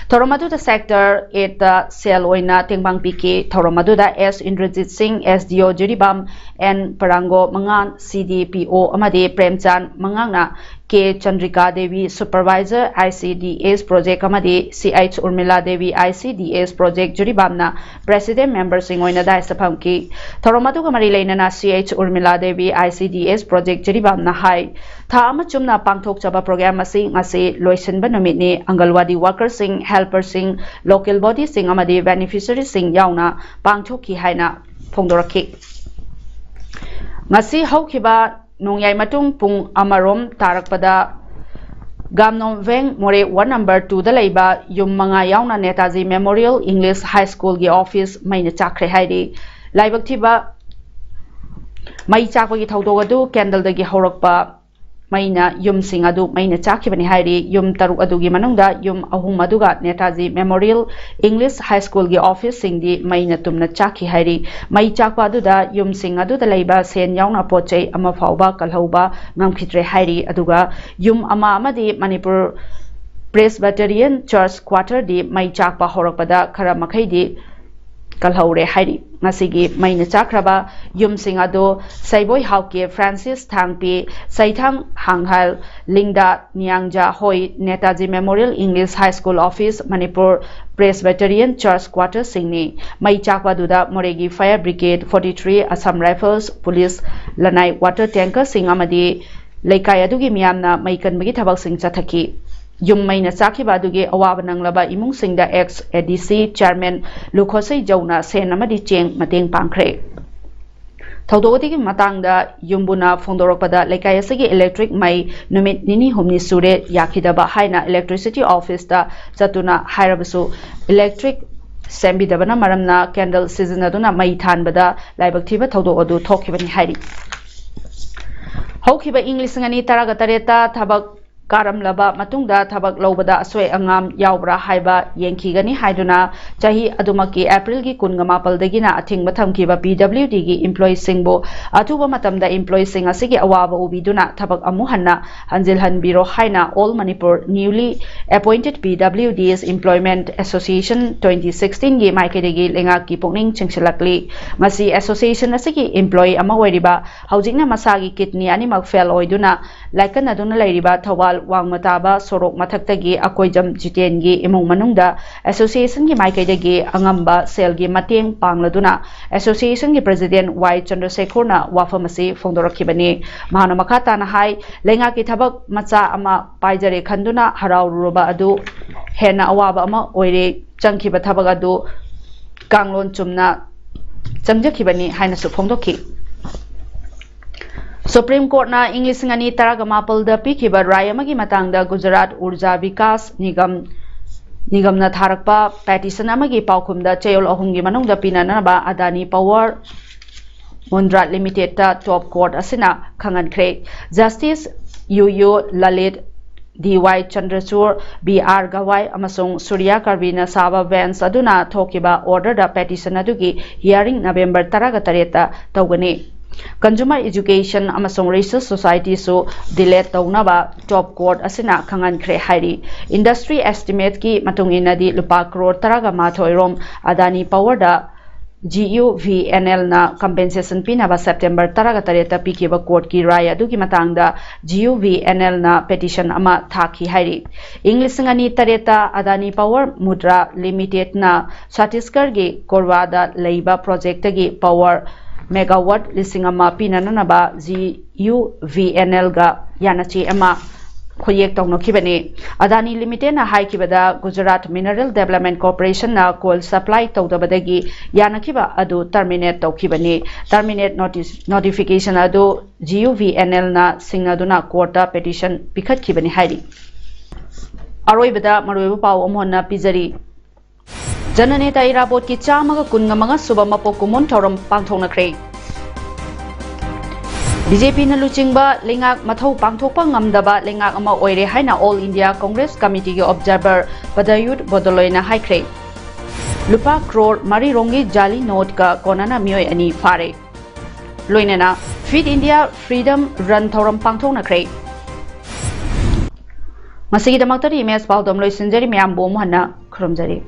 ꯊꯧꯔꯝ ꯑꯗꯨꯗ ꯁꯦꯛꯇꯔ ꯑꯦꯠꯇ ꯁꯦꯜ ꯑꯣꯏꯅ ꯇꯦꯡꯕꯥꯡ ꯄꯤꯈꯤ꯫ ꯊꯧꯔꯝ ꯑꯗꯨꯗ ꯑꯦꯁ ꯏꯟꯗ꯭ꯔꯖꯤꯠ ꯁꯤꯡ, ꯑꯦꯁ ꯗꯤ ꯑꯣ ꯖꯤꯔꯤꯕꯥꯝ, ꯑꯦꯟ ꯄꯔꯥꯡꯒꯣ ꯃꯉꯥꯟ, ꯁꯤ ꯗꯤ ꯄꯤ ꯑꯣ ꯑꯃꯗꯤ ꯄ꯭ꯔꯦꯝꯆꯥꯟ ꯃꯉꯥꯡꯅ, ꯀꯦ Chandrika Devi, supervisor I C D S project ꯑꯃꯗꯤ ꯁꯤ H ꯎꯔꯃꯤꯂꯥ Devi, I C D S project ꯖꯤꯔꯤꯕꯥꯝꯅ president ꯃꯦꯝꯕꯔꯁꯤꯡ ꯑꯣꯏꯅ ꯗꯥꯏꯁꯇ ꯐꯝꯈꯤ꯫ ꯊꯧꯔꯝ ꯑꯗꯨꯒ ꯃꯔꯤ ꯂꯩꯅꯅ ꯁꯤ H ꯎꯔꯃꯤꯂꯥ Devi, I C D S project ꯖꯤꯔꯤꯕꯥꯝꯅ ꯍꯥꯏ, ꯊꯥ ꯑꯃ ꯆꯨꯝꯅ ꯄꯥꯡꯊꯣꯛꯆꯕ ꯄ꯭ꯔꯣꯒ꯭ꯔꯥꯝ ꯑꯁꯤ ꯉꯁꯤ ꯂꯣꯏꯁꯤꯟꯕ ꯅꯨꯃꯤꯠꯅꯤ꯫ ꯑꯪꯒꯜꯋꯥꯗꯤ ꯋꯥꯀꯔꯁꯤꯡ, ꯍꯦꯜꯄꯔꯁꯤꯡ, ꯂꯣꯀꯦꯜ ꯕꯣꯗꯤꯁꯤꯡ ꯑꯃꯗꯤ ꯕꯦꯅꯤꯐꯤꯁꯔꯤꯁꯤꯡ ꯌꯥꯎꯅ ꯄꯥꯡꯊꯣꯛꯈꯤ ꯍꯥꯏꯅ ꯐꯣꯡꯗꯣꯔꯛꯈꯤ꯫ ꯉꯁꯤ ꯍꯧꯈꯤꯕ ꯅꯣꯡꯌꯥꯏ ꯃꯇꯨꯡ ꯄꯨꯡ ꯑꯃꯔꯣꯝ ꯇꯥꯔꯛꯄꯗ ꯒꯥꯝꯅꯣꯝ ꯚꯦꯡ ꯃꯣꯔꯦ ꯋꯥꯔꯗ ꯅꯝꯕꯔ ꯇꯨꯗ ꯂꯩꯕ ꯌꯨꯝ ꯃꯉꯥ ꯌꯥꯎꯅ ꯅꯦꯇꯥꯖꯤ ꯃꯦꯃꯣꯔꯤꯌꯦꯜ ꯏꯪꯂꯤꯁ ꯍꯥꯏ ꯁ꯭ꯀꯨꯜꯒꯤ ꯑꯣꯐꯤꯁ ꯃꯩꯅ ꯆꯥꯛꯈ꯭ꯔꯦ ꯍꯥꯏꯔꯤ꯫ ꯂꯥꯏꯕꯛ ꯊꯤꯕ ꯃꯩ ꯆꯥꯛꯄꯒꯤ ꯊꯧꯗꯣꯛ ꯑꯗꯨ ꯀꯦꯟꯗꯜꯗꯒꯤ ꯍꯧꯔꯛꯄ ꯃꯩꯅ ꯌꯨꯝꯁꯤꯡ ꯑꯗꯨ ꯃꯩꯅ ꯆꯥꯛꯈꯤꯕꯅꯤ ꯍꯥꯏꯔꯤ꯫ ꯌꯨꯝ ꯇꯔꯨꯛ ꯑꯗꯨꯒꯤ ꯃꯅꯨꯡꯗ ꯌꯨꯝ ꯑꯍꯨꯝ ꯑꯗꯨꯒ ꯅꯦꯇꯥꯖꯤ ꯃꯦꯃꯣꯔꯤꯌꯦꯜ ꯏꯪꯂꯤꯁ ꯍꯥꯏ ꯁ꯭ꯀꯨꯜꯒꯤ ꯑꯣꯐꯤꯁꯁꯤꯡꯗꯤ ꯃꯩꯅ ꯇꯨꯝꯅ ꯆꯥꯛꯈꯤ ꯍꯥꯏꯔꯤ꯫ ꯃꯩ ꯆꯥꯛꯄ ꯑꯗꯨꯗ ꯌꯨꯝꯁꯤꯡ ꯑꯗꯨꯗ ꯂꯩꯕ ꯁꯦꯟ ꯌꯥꯎꯅ ꯄꯣꯠ ꯆꯩ ꯑꯃ ꯐꯥꯎꯕ ꯀꯜꯍꯧꯕ ꯉꯝꯈꯤꯗ꯭ꯔꯦ ꯍꯥꯏꯔꯤ꯫ ꯑꯗꯨꯒ ꯌꯨꯝ ꯑꯃ ꯑꯃꯗꯤ ꯃꯅꯤꯄꯨꯔ ꯄ꯭ꯔꯦꯁꯕꯇꯔꯤꯌꯟ ꯆꯔꯆ ꯀ꯭ꯋꯥꯇꯔꯗꯤ ꯃꯩ ꯆꯥꯛꯄ ꯍꯧꯔꯛꯄꯗ ꯈꯔ ꯃꯈꯩꯗꯤ ꯀꯜꯍꯧꯔꯦ ꯍꯥꯏꯔꯤ꯫ ꯉꯁꯤꯒꯤ ꯃꯩꯅ ꯆꯥꯛꯈ꯭ꯔꯕ ꯌꯨꯝꯁꯤꯡ ꯑꯗꯨ ꯁꯩꯕꯣꯏ ꯍꯥꯎꯀꯦ, ꯐ꯭ꯔꯥꯟꯁꯤꯁ ꯊꯥꯡꯄꯤ, ꯁꯩꯊꯥꯡ ꯍꯥꯡꯍꯜ, ꯂꯤꯡꯗꯥ ꯅꯤꯌꯥꯡꯖꯥ ꯍꯣꯏ, Netaji memorial English high school office, Manipur presbyterian church ꯀ꯭ꯋꯥꯇꯔꯁꯤꯡꯅꯤ꯫ ꯃꯩ ꯆꯥꯛꯄ ꯑꯗꯨꯗ ꯃꯣꯔꯦꯒꯤ fire brigade, forty three, Assam rifles, police, ꯂꯅꯥꯏ ꯋꯥꯇꯔ ꯇꯦꯡꯀꯔꯁꯤꯡ ꯑꯃꯗꯤ ꯂꯩꯀꯥꯏ ꯑꯗꯨꯒꯤ ꯃꯤꯌꯥꯝꯅ ꯃꯩ ꯀꯟꯕꯒꯤ ꯊꯕꯛꯁꯤꯡ ꯆꯠꯊꯈꯤ꯫ ꯌꯨꯝ ꯃꯩꯅ ꯆꯥꯛꯈꯤꯕ ꯑꯗꯨꯒꯤ ꯑꯋꯥꯕ ꯅꯪꯂꯕ ꯏꯃꯨꯡꯁꯤꯡꯗ ꯑꯦꯛꯁ ꯑꯦ ꯗꯤ ꯁꯤ ꯆꯤꯌꯔꯃꯦꯟ ꯂꯨꯈꯣꯁꯩ ꯖꯧꯅ ꯁꯦꯟ ꯑꯃꯗꯤ ꯆꯦꯡ ꯃꯇꯦꯡ ꯄꯥꯡꯈ꯭ꯔꯦ꯫ ꯊꯧꯗꯣꯛ ꯑꯗꯨꯒꯤ ꯃꯇꯥꯡꯗ ꯌꯨꯝꯕꯨꯅ ꯐꯣꯡꯗꯣꯔꯛꯄꯗ, ꯂꯩꯀꯥꯏ ꯑꯁꯤꯒꯤ ꯏꯂꯦꯛꯇ꯭ꯔꯤꯛ ꯃꯩ ꯅꯨꯃꯤꯠ ꯅꯤꯅꯤ ꯍꯨꯝꯅꯤ ꯁꯨꯔꯦ ꯌꯥꯈꯤꯗꯕ ꯍꯥꯏꯅ ꯏꯂꯦꯛꯇ꯭ꯔꯤꯁꯤꯇꯤ ꯑꯣꯐꯤꯁꯇ ꯆꯠꯇꯨꯅ ꯍꯥꯏꯔꯕꯁꯨ, ꯏꯂꯦꯛꯇ꯭ꯔꯤꯛ ꯁꯦꯝꯕꯤꯗꯕꯅ ꯃꯔꯝꯅ ꯀꯦꯟꯗꯜ ꯁꯤꯖꯤꯟꯅꯗꯨꯅ ꯃꯩ ꯊꯥꯟꯕꯗ ꯂꯥꯏꯕꯛ ꯊꯤꯕ ꯊꯧꯗꯣꯛ ꯑꯗꯨ ꯊꯣꯛꯈꯤꯕꯅꯤ ꯍꯥꯏꯔꯤ꯫ ꯍꯧꯈꯤꯕ ꯏꯪ ꯂꯤꯁꯤꯡ ꯑꯅꯤ ꯇꯔꯥꯒ ꯇꯔꯦꯠꯇ ꯊꯕꯛ ꯀꯥꯔꯝꯂꯕ ꯃꯇꯨꯡꯗ ꯊꯕꯛ ꯂꯧꯕꯗ ꯑꯁꯣꯏ ꯑꯉꯥꯝ ꯌꯥꯎꯕ꯭ꯔꯥ ꯍꯥꯏꯕ ꯌꯦꯡꯈꯤꯒꯅꯤ ꯍꯥꯏꯗꯨꯅ ꯆꯍꯤ ꯑꯗꯨꯃꯛꯀꯤ ꯑꯦꯄ꯭ꯔꯤꯜꯒꯤ ꯀꯨꯟꯒ ꯃꯥꯄꯜꯗꯒꯤꯅ ꯑꯊꯤꯡꯕ ꯊꯝꯈꯤꯕ ꯄꯤ ꯗꯕ꯭ꯂꯤꯎ ꯗꯤꯒꯤ ꯏꯝꯄ꯭ꯂꯣꯌꯤꯁꯤꯡꯕꯨ ꯑꯊꯨꯕ ꯃꯇꯝꯗ ꯏꯝꯄ꯭ꯂꯣꯌꯤꯁꯤꯡ ꯑꯁꯤꯒꯤ ꯑꯋꯥꯕ ꯎꯕꯤꯗꯨꯅ ꯊꯕꯛ ꯑꯃꯨꯛ ꯍꯟꯅ ꯍꯟꯖꯤꯜꯍꯟꯕꯤꯔꯣ ꯍꯥꯏꯅ All Manipur Newly Appointed P W Ds Employment Association twenty sixteen ꯒꯤ ꯃꯥꯏꯀꯩꯗꯒꯤ ꯂꯩꯉꯥꯛꯀꯤ ꯄꯨꯛꯅꯤꯡ ꯆꯤꯡꯁꯤꯜꯂꯛꯂꯤ꯫ ꯃꯁꯤ ꯑꯦꯁꯣꯁꯤꯌꯦꯁꯟ ꯑꯁꯤꯒꯤ ꯏꯝꯄ꯭ꯂꯣꯌꯤ ꯑꯃ ꯑꯣꯏꯔꯤꯕ, ꯍꯧꯖꯤꯛꯅ ꯃꯁꯥꯒꯤ ꯀꯤꯗꯅꯤ ꯑꯅꯤꯃꯛ ꯐꯦꯜ ꯑꯣꯏꯗꯨꯅ ꯂꯥꯏꯀꯠꯅꯗꯨꯅ ꯂꯩꯔꯤꯕ ꯊꯧꯕꯥꯜ ꯋꯥꯡꯃ ꯇꯥꯕ ꯁꯣꯔꯣꯛ ꯃꯊꯛꯇꯒꯤ ꯑꯀꯣꯏꯖꯝ ꯖꯤꯇꯦꯟꯒꯤ ꯏꯃꯨꯡ ꯃꯅꯨꯡꯗ ꯑꯦꯁꯣꯁꯤꯌꯦꯁꯟꯒꯤ ꯃꯥꯏꯀꯩꯗꯒꯤ ꯑꯉꯝꯕ ꯁꯦꯜꯒꯤ ꯃꯇꯦꯡ ꯄꯥꯡꯂꯗꯨꯅ ꯑꯦꯁꯣꯁꯤꯌꯦꯁꯟꯒꯤ ꯄ꯭ꯔꯦꯁꯤꯗꯦꯟꯠ ꯋꯥꯏ ꯆꯟꯗ꯭ꯔꯁꯦꯈꯣꯔꯅ ꯋꯥꯐꯝ ꯑꯁꯤ ꯐꯣꯡꯗꯣꯔꯛꯈꯤꯕꯅꯤ꯫ ꯃꯍꯥꯛꯅ ꯃꯈꯥ ꯇꯥꯅ ꯍꯥꯏ, ꯂꯩꯉꯥꯛꯀꯤ ꯊꯕꯛ ꯃꯆꯥ ꯑꯃ ꯄꯥꯏꯖꯔꯦ ꯈꯟꯗꯨꯅ ꯍꯔꯥꯎꯔꯨꯔꯕ ꯑꯗꯨ ꯍꯦꯟꯅ ꯑꯋꯥꯕ ꯑꯃ ꯑꯣꯏꯔꯦ꯫ ꯆꯪꯈꯤꯕ ꯊꯕꯛ ꯑꯗꯨ ꯀꯥꯡꯂꯣꯟ ꯆꯨꯝꯅ ꯆꯪꯖꯈꯤꯕꯅꯤ ꯍꯥꯏꯅꯁꯨ ꯐꯣꯡꯗꯣꯛꯈꯤ꯫ ꯁꯨꯄ꯭ꯔꯤꯝ ꯀꯣꯔꯠꯅ ꯏꯪ ꯂꯤꯁꯤꯡ ꯑꯅꯤ ꯇꯔꯥꯒ ꯃꯥꯄꯜꯗ ꯄꯤꯈꯤꯕ ꯔꯥꯏ ꯑꯃꯒꯤ ꯃꯇꯥꯡꯗ ꯒꯨꯖꯔꯥꯠ ꯎꯔꯖꯥ ꯕꯤꯀꯥꯁ ꯅꯤꯒꯝ, ꯅꯤꯒꯝꯅ ꯊꯥꯔꯛꯄ ꯄꯦꯇꯤꯁꯟ ꯑꯃꯒꯤ ꯄꯥꯎꯈꯨꯝꯗ ꯆꯌꯣꯜ ꯑꯍꯨꯝꯒꯤ ꯃꯅꯨꯡꯗ ꯄꯤꯅꯅꯕ ꯑꯗꯥꯅꯤ ꯄꯥꯋꯔ ꯃꯨꯟꯗ꯭ꯔꯥ ꯂꯤꯃꯤꯇꯦꯗꯇ ꯇꯣꯞ ꯀꯣꯔꯠ ꯑꯁꯤꯅ ꯈꯪꯍꯟꯈ꯭ꯔꯦ꯫ ꯖꯁꯇꯤꯁ ꯌꯨ ꯌꯨ ꯂꯂꯤꯠ, ꯗꯤ ꯋꯥꯏ ꯆꯟꯗ꯭ꯔꯆꯨꯔ, ꯕꯤ ꯑꯥꯔ ꯒꯋꯥꯏ ꯑꯃꯁꯨꯡ ꯁꯨꯔꯤꯌꯥ ꯀꯔꯕꯤꯅ ꯁꯥꯕ ꯕꯦꯟꯆ ꯑꯗꯨꯅ ꯊꯣꯛꯈꯤꯕ ꯑꯣꯔꯗꯔꯗ ꯄꯦꯇꯤꯁꯟ ꯑꯗꯨꯒꯤ ꯍꯤꯌꯥꯔꯤꯡ ꯅꯕꯦꯝꯕꯔ ꯇꯔꯥꯒ ꯇꯔꯦꯠꯇ ꯇꯧꯒꯅꯤ꯫ ꯀꯟꯖꯨꯃꯔ ꯑꯦꯖꯨꯀꯦꯁꯟ ꯑꯃꯁꯨꯡ ꯔꯤꯁꯔꯁ ꯁꯣꯁꯥꯏꯇꯤꯁꯨ ꯗꯤꯂꯦꯠ ꯇꯧꯅꯕ ꯇꯣꯞ ꯀꯣꯔꯠ ꯑꯁꯤꯅ ꯈꯪꯍꯟꯈ꯭ꯔꯦ ꯍꯥꯏꯔꯤ꯫ ꯏꯟꯗꯁꯇ꯭ꯔꯤ ꯑꯦꯁꯇꯤꯃꯦꯠꯀꯤ ꯃꯇꯨꯡ ꯏꯟꯅꯗꯤ ꯂꯨꯄꯥ ꯀ꯭ꯔꯣꯔ ꯇꯔꯥꯒ ꯃꯥꯊꯣꯏ ꯔꯣꯝ ꯑꯗꯥꯅꯤ ꯄꯥꯋꯔꯗ ꯖꯤ ꯌꯨ ꯚꯤ ꯑꯦꯟ ꯑꯦꯜꯅ ꯀꯝꯄꯦꯟꯁꯦꯁꯟ ꯄꯤꯅꯕ ꯁꯦꯞꯇꯦꯝꯕꯔ ꯇꯔꯥꯒ ꯇꯔꯦꯠꯇ ꯄꯤꯈꯤꯕ ꯀꯣꯔꯠꯀꯤ ꯔꯥꯏ ꯑꯗꯨꯒꯤ ꯃꯇꯥꯡꯗ ꯖꯤ ꯌꯨ ꯚꯤ ꯑꯦꯟ ꯑꯦꯜꯅ ꯄꯦꯇꯤꯁꯟ ꯑꯃ ꯊꯥꯈꯤ ꯍꯥꯏꯔꯤ꯫ ꯏꯪ ꯂꯤꯁꯤꯡ ꯑꯅꯤ ꯇꯔꯦꯠꯇ ꯑꯗꯥꯅꯤ ꯄꯥꯋꯔ ꯃꯨꯗ꯭ꯔꯥ ꯂꯤꯃꯤꯇꯦꯗꯅ ꯁꯠꯇꯤꯁꯒꯔꯒꯤ ꯀꯣꯔꯋꯥꯗ ꯂꯩꯕ ꯄ꯭ꯔꯣꯖꯦꯛꯇꯒꯤ ꯄꯥꯋꯔ ꯃꯦꯒꯥꯋꯥꯠ ꯂꯤꯁꯤꯡ ꯑꯃ ꯄꯤꯅꯅꯕ ꯖꯤ ꯌꯨ ꯚꯤ ꯑꯦꯟ ꯑꯦꯜꯒ ꯌꯥꯅꯆꯦ ꯑꯃ ꯈꯨꯌꯦꯛ ꯇꯧꯅꯈꯤꯕꯅꯤ꯫ ꯑꯗꯥꯅꯤ ꯂꯤꯃꯤꯇꯦꯗꯅ ꯍꯥꯏꯈꯤꯕꯗ, ꯒꯨꯖꯔꯥꯠ ꯃꯤꯅꯔꯦꯜ ꯗꯦꯕꯂꯞꯃꯦꯟ ꯀꯣꯔꯄꯣꯔꯦꯁꯟꯅ ꯀꯣꯜ ꯁꯄ꯭ꯂꯥꯏ ꯇꯧꯗꯕꯗꯒꯤ ꯌꯥꯅꯈꯤꯕ ꯑꯗꯨ ꯇꯔꯃꯤꯅꯦꯠ ꯇꯧꯈꯤꯕꯅꯤ꯫ ꯇꯔꯃꯤꯅꯦꯠ ꯅꯣꯇꯤꯁ, ꯅꯣꯇꯤꯐꯤꯀꯦꯁꯟ ꯑꯗꯨ ꯖꯤ ꯌꯨ ꯚꯤ ꯑꯦꯟ ꯑꯦꯜꯅ ꯁꯤꯡꯅꯗꯨꯅ ꯀꯣꯔꯠꯇ ꯄꯦꯇꯤꯁꯟ ꯄꯤꯈꯠꯈꯤꯕꯅꯤ ꯍꯥꯏꯔꯤ꯫ ꯑꯔꯣꯏꯕꯗ ꯃꯔꯨꯑꯣꯏꯕ ꯄꯥꯎ ꯑꯃꯨꯛ ꯍꯟꯅ ꯄꯤꯖꯔꯤ꯫ ꯖꯅꯅꯦꯇꯥ ꯏꯔꯥꯕꯣꯠꯀꯤ ꯆꯥꯝꯃꯒ ꯀꯨꯟꯒ ꯃꯉꯥ ꯁꯨꯕ ꯃꯄꯣꯛ ꯀꯨꯝꯑꯣꯟ ꯊꯧꯔꯝ ꯄꯥꯡꯊꯣꯛꯅꯈ꯭ꯔꯦ꯫ ꯕꯤ ꯖꯦ ꯄꯤꯅ ꯂꯨꯆꯤꯡꯕ ꯂꯩꯉꯥꯛ ꯃꯊꯧ ꯄꯥꯡꯊꯣꯛꯄ ꯉꯝꯗꯕ ꯂꯩꯉꯥꯛ ꯑꯃ ꯑꯣꯏꯔꯦ ꯍꯥꯏꯅ All India Congress Committeeꯒꯤ observer ꯄꯗꯌꯨꯠ ꯕꯣꯗꯣꯂꯣꯏꯅ ꯍꯥꯏꯈ꯭ꯔꯦ꯫ ꯂꯨꯄꯥ ꯀ꯭ꯔꯣꯔ ꯃꯔꯤ ꯔꯣꯝꯒꯤ ꯖꯥꯂꯤ ꯅꯣꯠꯀ ꯀꯣꯟꯅꯅ ꯃꯤꯑꯣꯏ ꯑꯅꯤ ꯐꯥꯔꯦ꯫ ꯂꯣꯏꯅꯅ Fit India Freedom Run ꯊꯧꯔꯝ ꯄꯥꯡꯊꯣꯛꯅꯈ꯭ꯔꯦ꯫ ꯃꯁꯤꯒꯤꯗꯃꯛꯇꯗꯤ ꯏꯃꯦꯖ ꯄꯥꯎꯗꯝ ꯂꯣꯏꯁꯤꯟꯖꯔꯤ꯫ ꯃꯌꯥꯝꯕꯨ ꯑꯃꯨꯛ ꯍꯟꯅ ꯈꯨꯔꯨꯝꯖꯔꯤ꯫